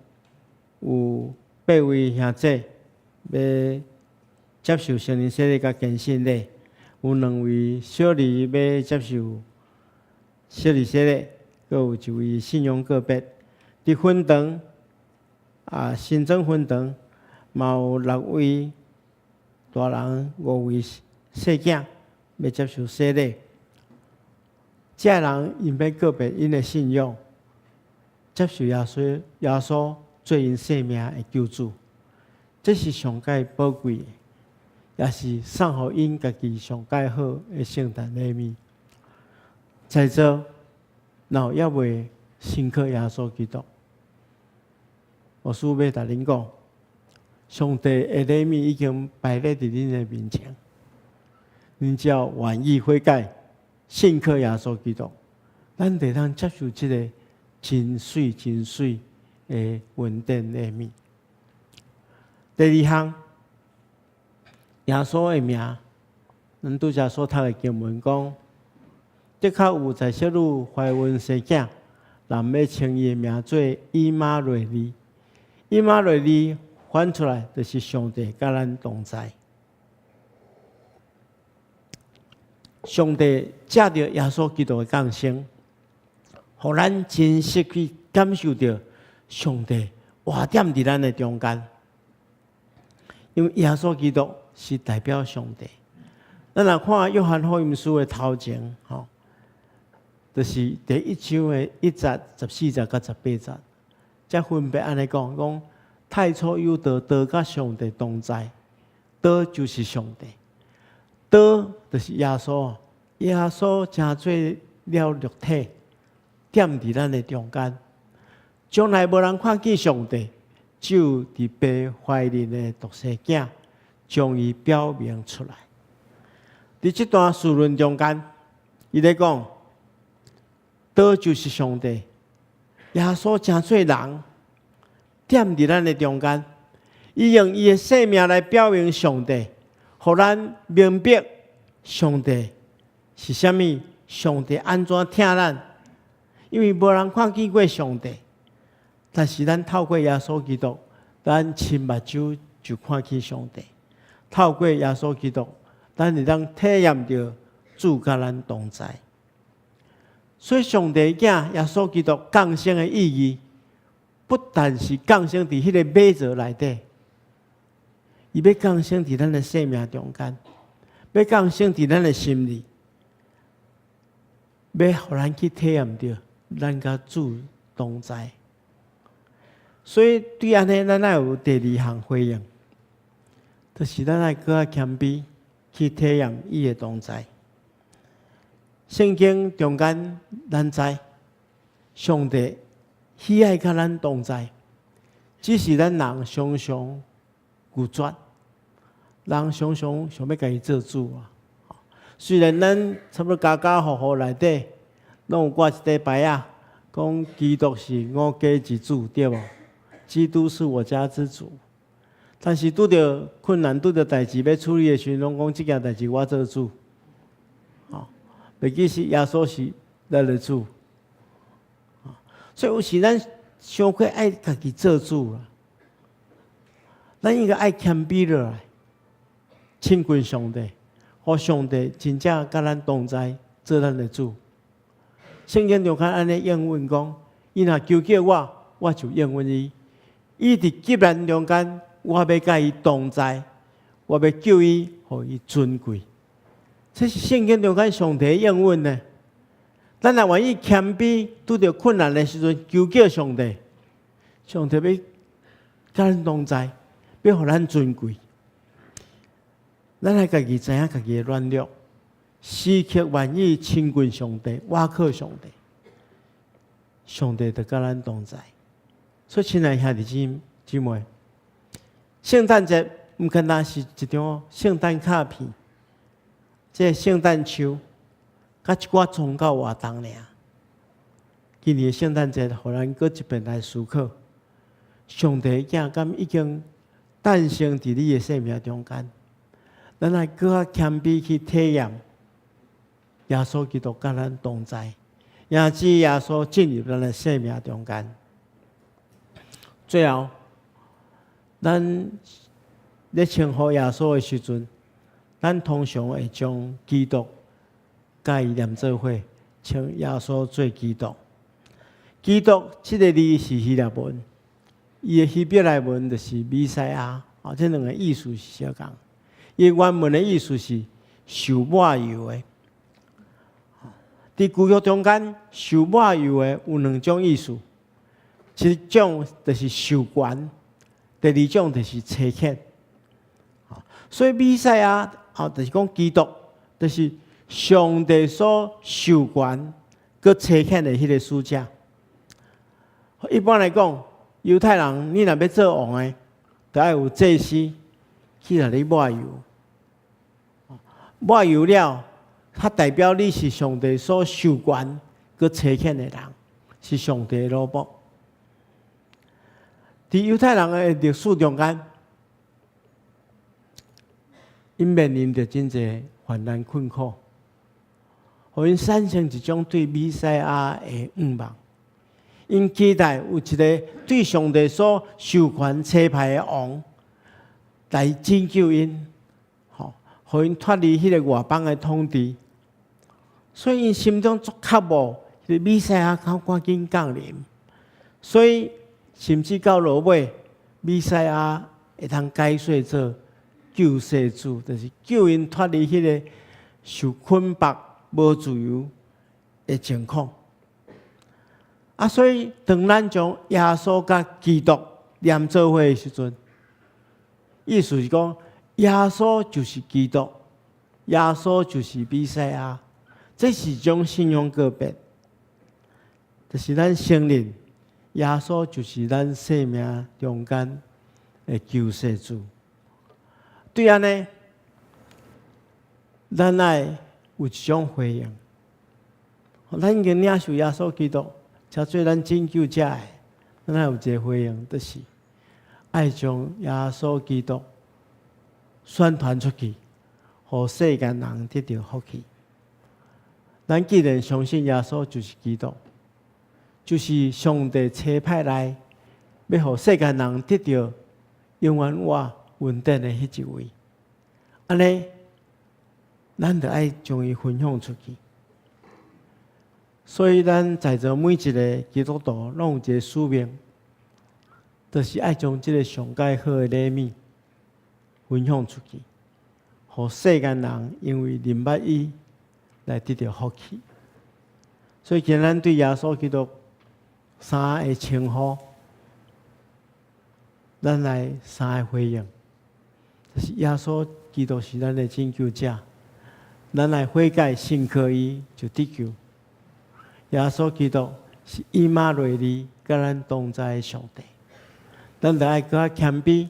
Speaker 1: 有八位兄姊欲接受成人洗禮佮堅信禮，有兩位小兒欲接受小兒洗禮，閣有一位信仰個別。佇分堂啊，新莊分堂嘛有六位大人，五位細囝欲接受洗禮。這人𪜶欲告別𪜶的信仰，接受耶穌，耶穌做𪜶生命的救主，這是上蓋寶貴的，也是送予𪜶家己上蓋好的聖誕禮物。在座若有猶未信靠耶穌基督，牧師欲共恁講，上帝的禮物已經擺咧佇恁的面前，恁只要願意悔改，信靠耶穌基督，咱就會當接受這个真媠真媠的恩典禮物。第二項，耶穌的名，咱拄才所讀的經文講，的確有在小女懷孕生囝，人欲稱伊的名做以馬內利。以馬內利翻出來就是上帝佮咱同在。上帝藉著耶穌基督的降生，予咱真實去感受著上帝活踮佇咱的中間。因為耶穌基督是代表上帝。咱若看約翰福音書的頭前，吼，就是第一章的一節、14節佮18節，才分別按呢講，講太初有道，道佮上帝同在，道就是上帝，道就是耶穌，耶穌成做了肉體，踮佇咱的中間，從來無人看見上帝，只有佇父懷裡的獨生囝將伊表明出來。佇這段敘論中間，伊咧講，道就是上帝，耶穌成做人，踮佇咱的中間，伊用伊的生命來表明上帝，予咱明白上帝是啥物，上帝按怎疼咱。因為無人看見過上帝，但是咱透過耶穌基督，咱親目睭就看見上帝。透過耶穌基督，咱會當體驗著主佮咱同在。所以，上帝囝耶穌基督降生的意義，不但是降生佇彼个馬槽內底，伊欲降生佇咱的生命中間，欲降生佇咱的心裡，欲予咱去體驗著咱佮主同在。所以對按呢，咱愛有第二項回應，就是咱愛閣較謙卑去體驗伊的同在。聖經中間，咱知上帝喜愛佮咱同在，只是咱人常常拒絕，人常常想欲家己做主啊。雖然咱差不多家家戶戶內底攏有掛一塊牌仔，講基督是我家之主，對無？基督是我家之主。但是拄著困難、拄著代誌欲處理的時陣，攏講這件代誌我做主。吼，袂記是耶穌是咱的主。所以有時咱傷過愛家己做主啦。咱應該愛謙卑落來，親近上帝，予上帝真正佮咱同在，做咱的主。聖經中間按呢應允講，伊若求叫我，我就應允伊。伊佇急難中間，我欲佮伊同在，我欲救伊，予伊尊貴。這是聖經中間上帝應允的。咱若願意謙卑，拄著困難的時陣，求叫上帝，上帝欲佮咱同在，欲予咱尊貴。咱愛家己知影家己的軟弱，時刻願意親近上帝，倚靠上帝，上帝就佮咱同在。所以，親愛兄弟姊妹，聖誕節毋敢若是一張聖誕卡片，這個聖誕樹，佮一寡宗教活動爾。今年聖誕節，予咱閣一遍來思考，上帝囝敢已經誕生佇你的生命中間，咱愛閣較謙卑去體驗耶穌基督佮咱同在，也指耶穌進入咱的生命中間。最後，咱咧稱呼耶穌的時陣，咱通常會將基督佮伊連做伙，稱耶穌做基督。基督這个字是希臘文，伊的希伯來文就是彌賽亞，哦，這兩个意思是相仝。伊原文的意思是受抹油的。佇舊約中間，受抹油的有兩種意思，一種就是授權，第二種就是差遣。所以彌賽亞，哦，就是講基督，就是上帝所授權、閣差遣的彼个使者。一般來講，猶太人你若欲做王的，著愛有祭司去共你抹油。抹油了，它代表你是上帝所授權、閣差遣的人，是上帝的奴僕。佇猶太人的歷史中間，𪜶面臨著真濟患難困苦，予𪜶產生一種對彌賽亞的向望。𪜶期待有一个對上帝所授權差派的王來拯救𪜶，吼，予𪜶脫離彼个外邦的統治。所以𪜶心中足渴慕，彼个彌賽亞較趕緊降臨。所以甚至到落尾，彌賽亞會當解說做救世主，就是救𪜶脫離彼个受捆綁、無自由的情況。啊，所以當咱將耶穌佮基督連做伙的時陣，意思是講耶穌就是基督，耶穌就是彌賽亞，這是一種信仰告白，就是咱承認耶穌就是咱生命中間的救世主。對按呢，咱愛有一種回應，咱已經領受耶穌基督，成做咱拯救者的，咱愛有一个回應，就是愛將耶穌基督宣傳出去，予世間人得著福氣。咱既然相信耶穌就是基督，就是上帝差派來，欲予世間人得著永遠活恩典的彼一位。按呢，咱著愛將伊分享出去。所以，咱在座每一个基督徒攏有一个使命，就是愛將這个上蓋好的禮物分享出去，予予世間人因為認捌伊來得著福氣。所以今咱對耶穌基督三個稱呼，咱來三個回應，就是耶穌基督是咱的拯救者，咱來悔改信靠伊就得救。耶穌基督是以馬內利，佮咱同在的上帝，咱著愛閣較謙卑，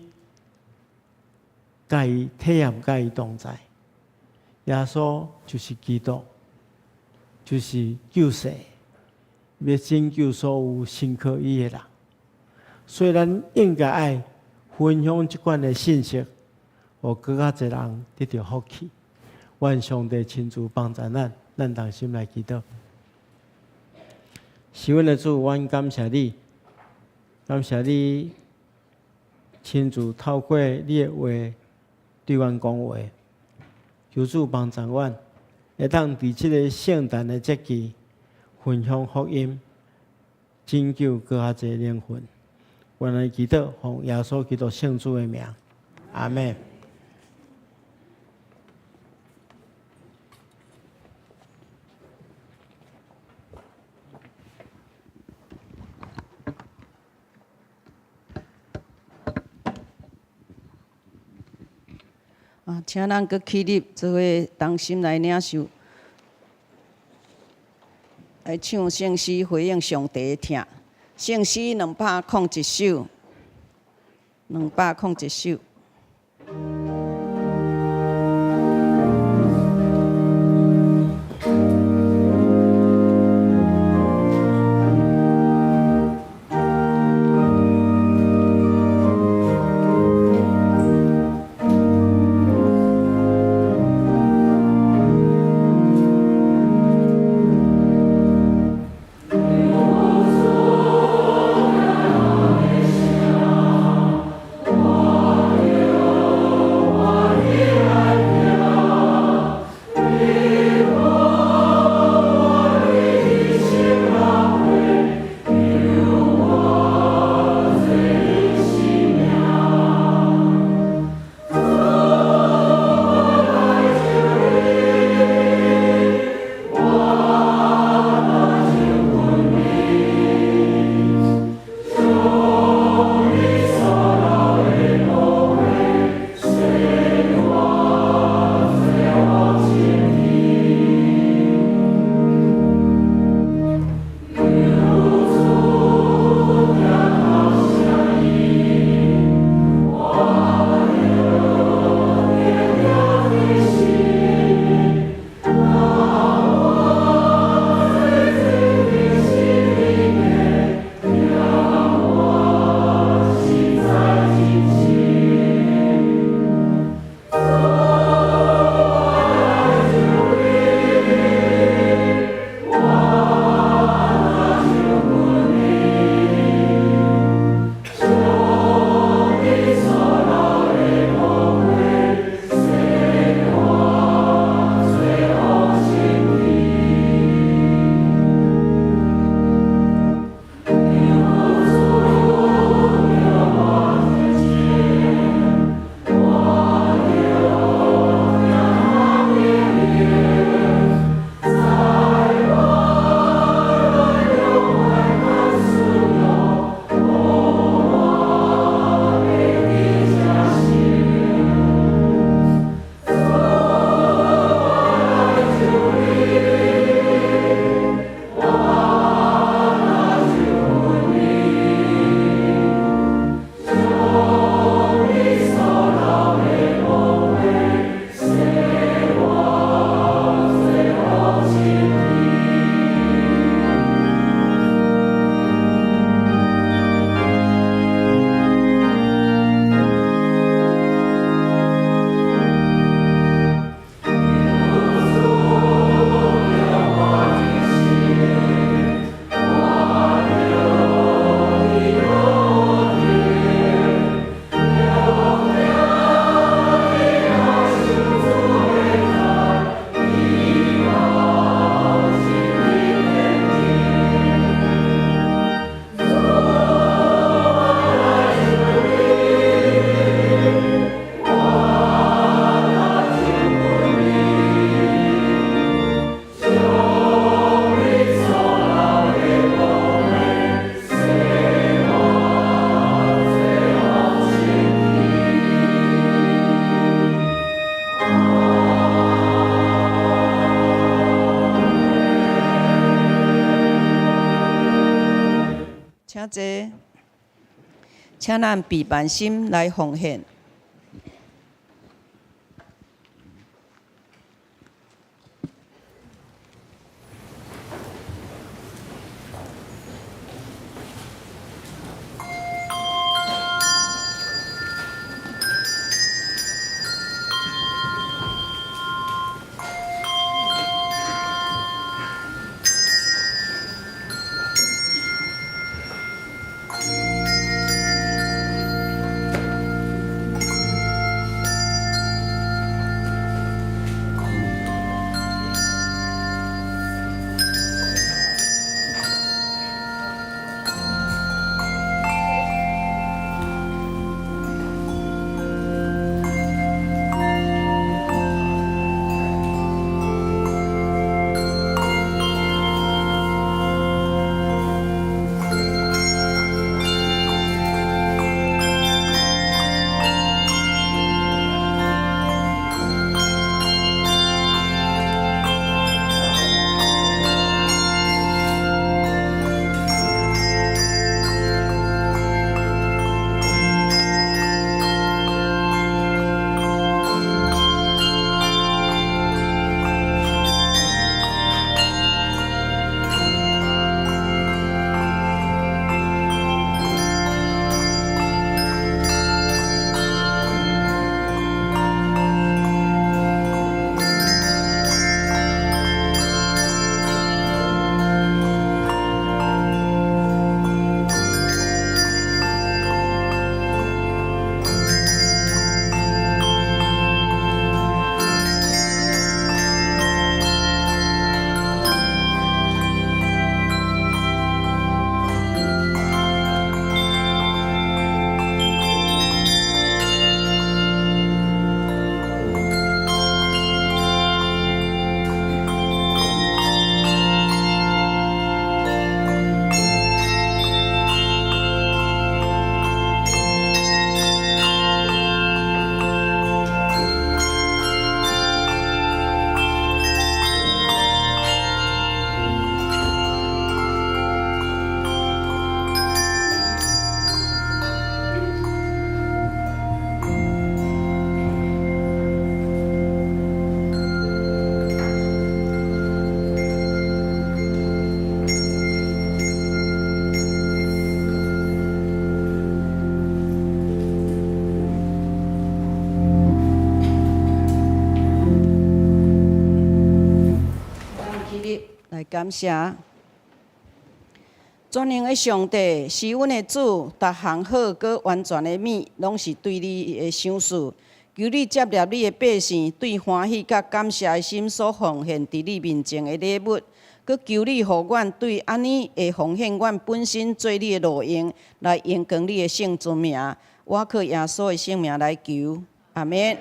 Speaker 1: 佮伊體驗，佮伊同在。耶穌就是基督，就是救世，欲拯救所有信靠伊的人。所以咱應該愛分享這款的信息，予閣較濟人得著福氣。願上帝親自幫助咱，咱同心來祈禱。是阮的主，阮感謝你，感謝你親自透過你的話對阮講話。求主幫助阮，會當佇這個聖誕的節期分享福音，拯救閣較濟靈魂。阮來祈禱，奉耶穌基督聖子的名，阿們。
Speaker 2: 啊，請咱閣起立，做伙同心來領受，來唱聖詩回應上帝的疼。聖詩201首，201首。
Speaker 6: 我
Speaker 2: 請坐，請咱備辦心來奉獻。咱起立來感謝。全能的上帝是阮的主，逐項好閣完全的物，攏是對你的賞賜。求你接納你的百姓對歡喜佮感謝的心所奉獻佇你面前的禮物，閣求你予阮對按呢會奉獻阮本身做你的路用，來榮光你的聖尊名。我靠耶穌的聖名來求，阿們。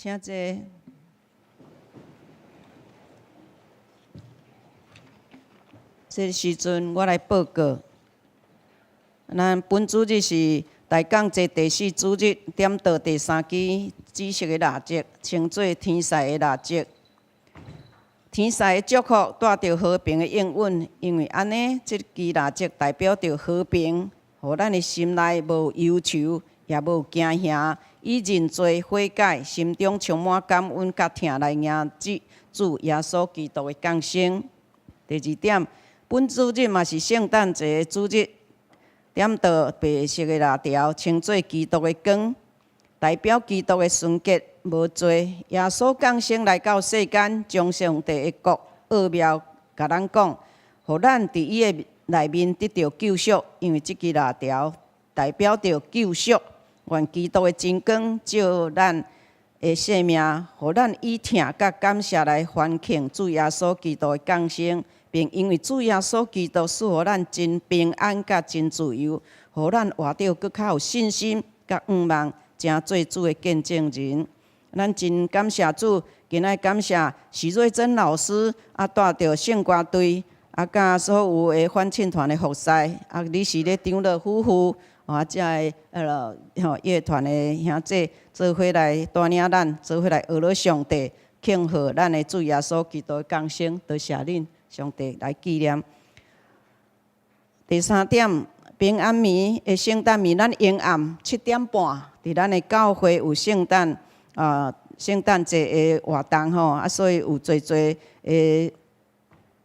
Speaker 2: 請坐。這個時陣，我來報告。咱本主日是大講節第四主日，點著第三支紫色的蠟燭，稱做天使的蠟燭。天使的祝福帶著和平的應允，因為按呢，這支蠟燭代表著和平，予咱的心內無憂愁，也無驚嚇，以認罪悔改，心中充滿感恩佮疼來迎接主耶穌基督的降生。第二點，本主日嘛是聖誕節的主日，點著白色的蠟條，稱做基督的光，代表基督的純潔無罪。耶穌降生來到世間，將上帝的國奧妙共咱講，予咱佇伊的內面得著救贖，因為這支蠟條代表著救贖。願基督的真光照咱的生命，予咱以疼佮感謝來歡慶主耶穌基督的降生，並因為主耶穌基督賜予咱真平安佮真自由，予咱活著閣較有信心佮向望，成做主的見證人。咱真感謝主，今仔感謝許瑞珍老師啊，帶著聖歌隊啊，佮所有的歡慶團的服侍啊，李時咧長老夫婦。啊，遮个吼樂團的兄弟做伙來帶領咱，做伙來學了上帝，慶賀咱的主耶穌基督的降生，多謝恁上帝來紀念。第三點，平安暝的聖誕暝，咱迎暗7點半，佇咱的教會有聖誕啊聖誕節的活動吼，啊，所以有濟濟的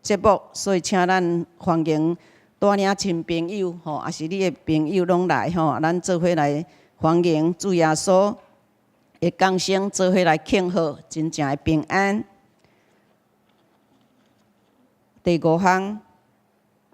Speaker 2: 節目，所以請咱歡迎帶領親朋友吼，抑是你的朋友攏來吼，咱做伙來歡迎主耶穌的降生，做伙來慶賀真正的平安。第五項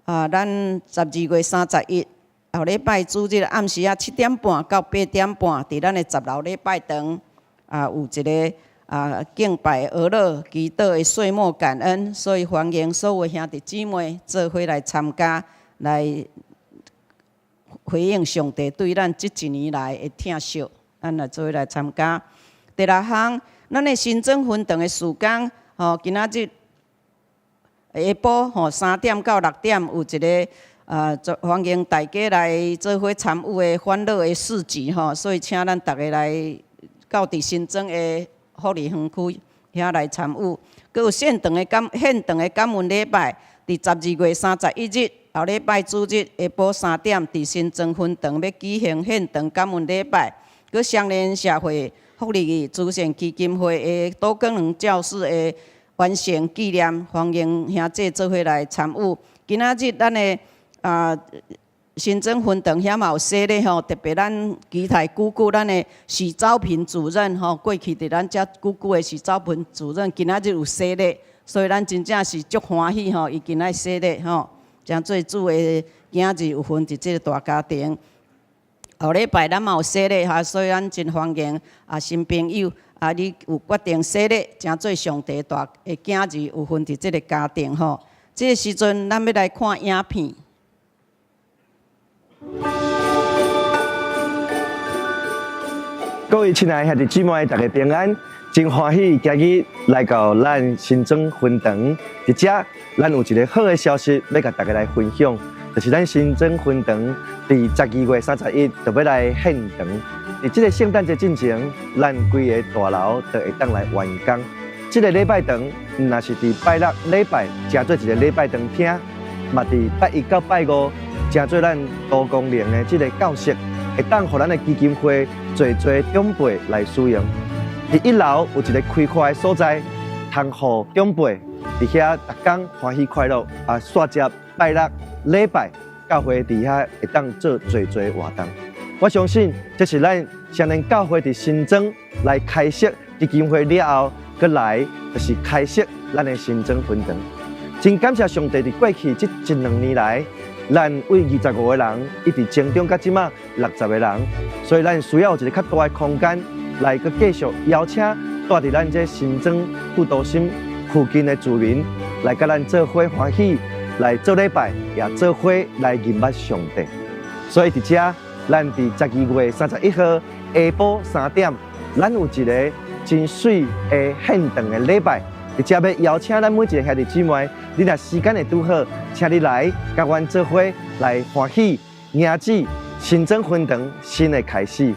Speaker 2: 啊，咱12月31後禮拜主日暗時仔7點半到8點半，佇咱的10樓禮拜堂啊，有一个啊敬拜哀樂祈禱的歲末感恩，所以歡迎所有兄弟姊妹做伙來參加，來回應上帝對咱這一年來的疼惜，咱來做伙來參加。第六項，咱的新莊分堂的事工，吼，今仔日下晡吼3點到6點有一个啊，歡迎大家來做伙參與的歡樂的市集吼，所以請咱逐家來到佇新莊的福利園區遐來參與。閣有現場的感恩禮拜，佇12月31日後禮拜主日下晡三點，佇新莊分堂欲舉行現場感恩禮拜。閣雙連社會福利慈善基金會的多功能教室的完成紀念，歡迎兄弟做伙來參與。今仔日咱的啊新莊分堂遐嘛有洗禮吼，特別咱期待久久咱的許昭平主任吼，過去佇咱遮久久的許昭平主任，今仔日有洗禮，所以咱真正是足歡喜吼，伊今仔洗禮吼，誠做主的囝兒有份佇這个大家庭。後禮拜咱嘛有洗禮哈，所以咱真歡迎啊新朋友啊，你有決定洗禮，誠做上帝大的囝兒有份佇這个家庭吼。這个時陣，咱欲來看影片。
Speaker 6: 各位親愛兄弟姊妹，大家平安，真歡喜今日來到咱新莊分堂，佇遮咱有一个好的消息欲共大家來分享，就是咱新莊分堂佇12月31就欲來獻堂。佇這个聖誕節進前，咱規个大樓就會當來完工。這个禮拜堂，毋若是佇拜六禮拜，成做一个禮拜堂廳，嘛佇拜一到拜五，成做咱多功能的這个教室，會當予咱的基金會濟濟長輩來使用。佇一樓有一个開闊的所在，通予長輩佇遐逐工歡喜快樂啊，煞接拜六禮拜教會佇遐會當做濟濟活動。我相信這是咱雙連教會佇新莊來開設基金會了後，閣來就是開設咱的新莊分堂。真感謝上帝佇過去這一兩年來，咱為25個人一直增長到這馬60個人，所以咱需要有一个較大的空間來閣繼續邀請住佇咱這新莊副都心附近的住民來佮咱做伙歡喜，來做禮拜，也做伙來認捌上帝。所以佇遮，咱佇12月31號下晡三點，咱有一个真媠的獻堂的禮拜。佇遮欲邀請咱每一个兄弟姊妹，你若時間會拄好，請你來佮阮做伙來歡喜迎接新莊分堂新的開始。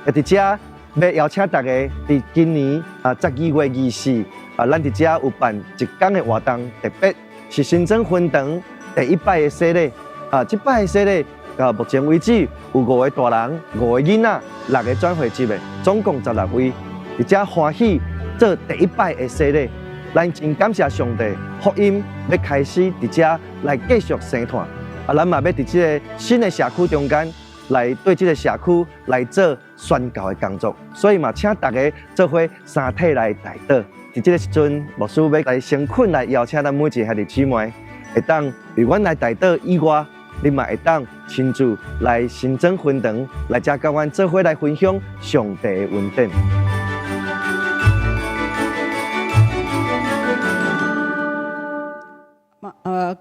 Speaker 6: 也佇遮欲邀請大家，佇今年啊12月24啊，咱佇遮有辦一工的活動，特別是新莊分堂第一擺的洗禮啊，這擺的洗禮到目前為止有五個大人、五個囡仔、六个轉會籍的，總共16位，佇遮歡喜做第一擺的洗禮。咱真感謝上帝，福音欲開始佇遮來繼續生湠。啊，咱嘛欲佇這个新的社區中間來對這个社區來做宣教的工作，所以嘛，請大家做伙三體來代禱。佇這个時陣，牧師欲來誠懇來邀請咱每一个兄弟姊妹，會當為阮來代禱以外，你嘛會當親自來新莊分堂來遮佮阮做伙來分享上帝的恩典。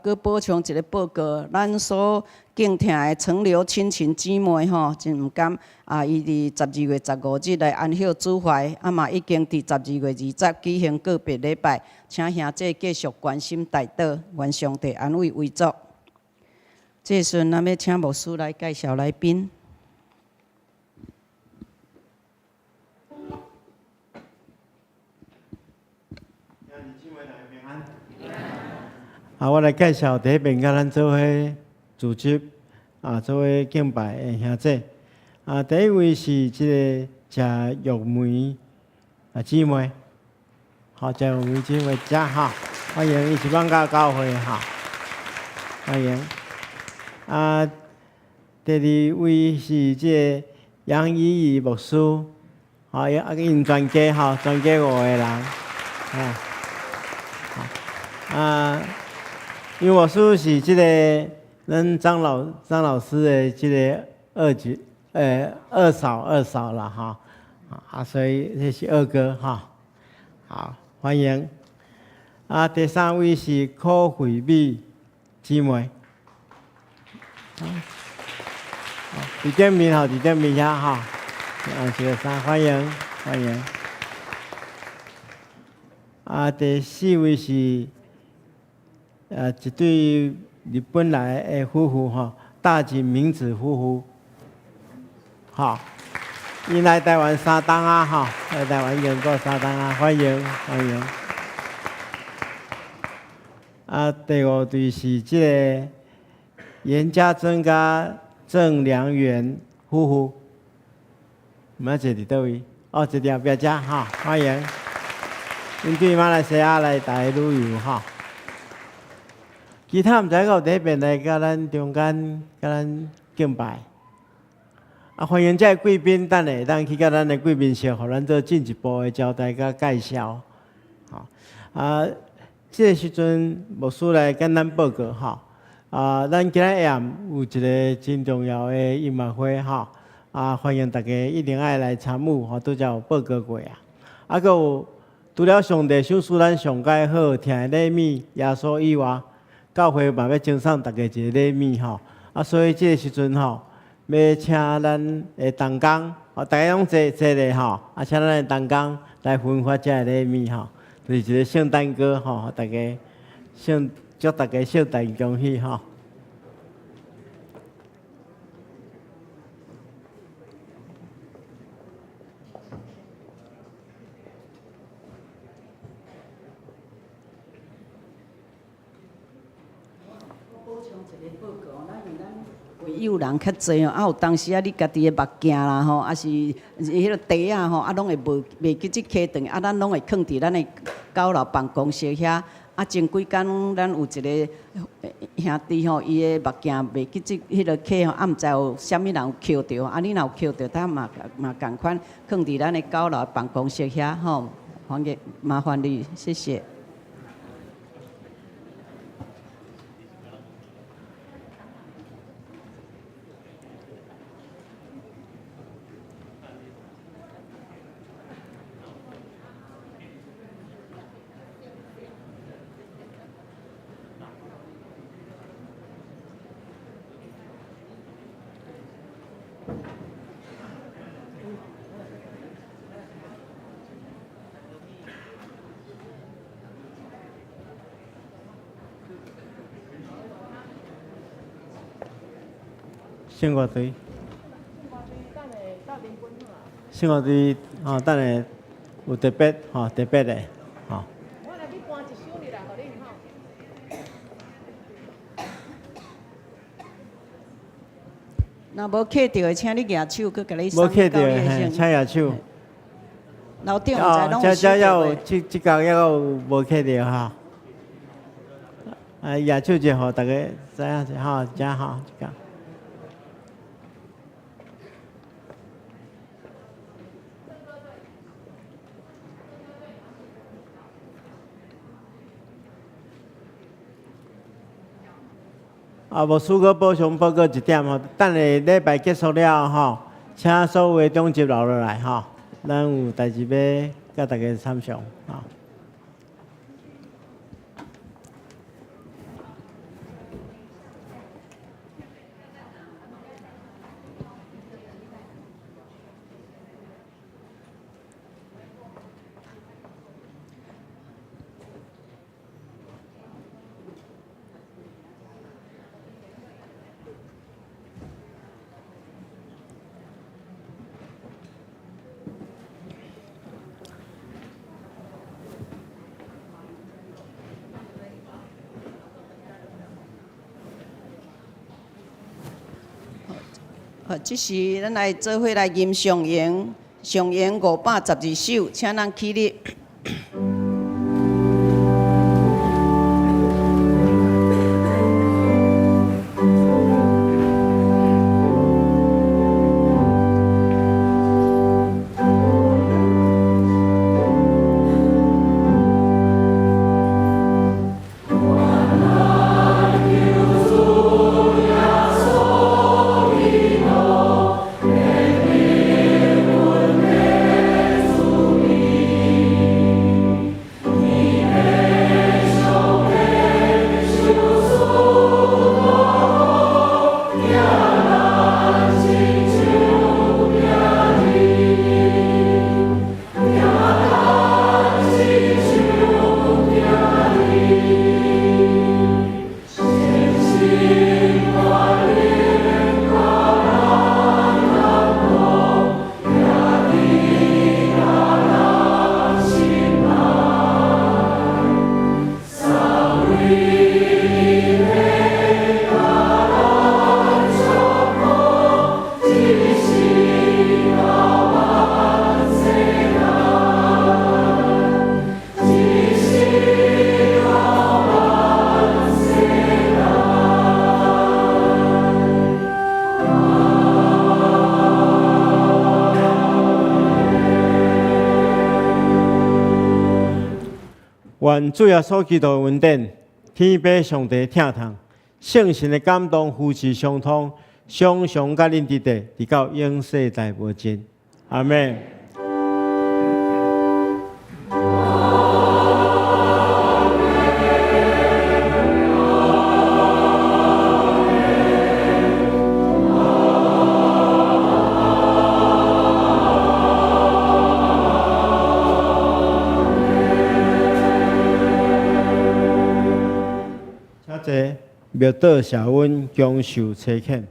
Speaker 2: 閣補充一个報告，咱所敬疼的陳劉親情姊妹吼，真毋甘啊！伊佇12月15日來安息主懷，啊嘛已經佇12月20舉行告別禮拜，請兄弟繼續關心代禱，願上帝安慰遺族。這時陣，咱欲請牧師來介紹來賓。
Speaker 1: 啊，我來介紹第一遍佮咱做伙組織啊，做伙敬拜的兄弟。啊，第一位是這个謝玉梅啊姊妹，好，謝玉梅姊妹遮哈，歡迎伊是艋舺教會哈，歡迎。啊，第二位是這个楊怡怡牧師，好，啊，𪜶全家吼，全家五个人，啊，啊。楊牧師是這个咱張老師的這个二姐，二嫂二嫂啦哈，啊，所以這是二哥哈，好，歡迎。啊，第三位是柯惠美姊妹，佇頂面吼，佇頂面遐哈，啊，這個三歡迎歡迎。啊，第四位是。一對日本來的夫婦吼，大井明子夫婦，吼，𪜶來台灣三冬啊，吼，來台灣已經過三冬啊，歡迎歡迎。啊，第五對是這个嚴家珍佮鄭良元夫婦，毋知坐佇佗位？哦，坐佇後壁遮吼，歡迎。𪜶對馬來西亞來台旅遊吼。其他毋知有佇彼邊來佮咱中間佮咱敬拜。啊，歡迎這个貴賓，等下會當去佮咱的貴賓室，予咱做進一步的交代佮介紹。吼，啊，這个時陣牧師來簡單報告吼。啊，咱今仔下暗有一个真重要的音樂會吼。啊，歡迎大家一定愛來參與吼，拄才有報告過啊。啊，閣有除了上帝賞賜咱上蓋好聽的禮物，耶穌以外，教會嘛欲贈送大家一个禮物吼。啊，所以這个時陣吼，欲請咱的同工，哦，大家攏坐坐咧吼，啊，請咱的同工來分發這个禮物吼，就是一个聖誕歌吼，大家聖祝大家聖誕恭喜吼。
Speaker 2: 有人較濟哦，啊有當時啊，你家己的目鏡啦吼，抑是彼个袋仔吼，啊攏會無袂記得提轉，啊咱攏會囥佇咱的九樓辦公室遐。啊前幾工咱有一个兄弟吼，伊的目鏡袂記得彼个揢吼，啊毋知有啥物人有抾著，啊你若有抾著，他嘛嘛仝款囥佇咱的九樓辦公室遐吼，歡迎麻煩你，謝謝。
Speaker 1: 聖歌隊，聖歌隊，吼，等下有特別吼，特別的，吼。
Speaker 7: 我來去搬一首入來，予恁吼。
Speaker 2: 若無刻著的，請你舉手，閣共你送
Speaker 1: 無刻著的，嘿，請舉手。
Speaker 2: 樓頂毋知攏有
Speaker 1: 這這有，這這工猶有無刻著吼。啊，舉手者，予大家知影者吼，遮吼，這個。啊，牧師閣補充報告一點吼，等下禮拜結束了吼，請所有的長執留落來吼，咱有代誌欲佮大家參詳吼。
Speaker 2: 好，這時咱來做伙來吟上詠，上詠512首，請咱起立。
Speaker 1: 願主耶穌基督的恩典，天父上帝疼痛，聖神的感動扶持相通，常常佮恁佇佇，直到永世代無盡。阿們。請坐，默禱謝恩，享受差遣。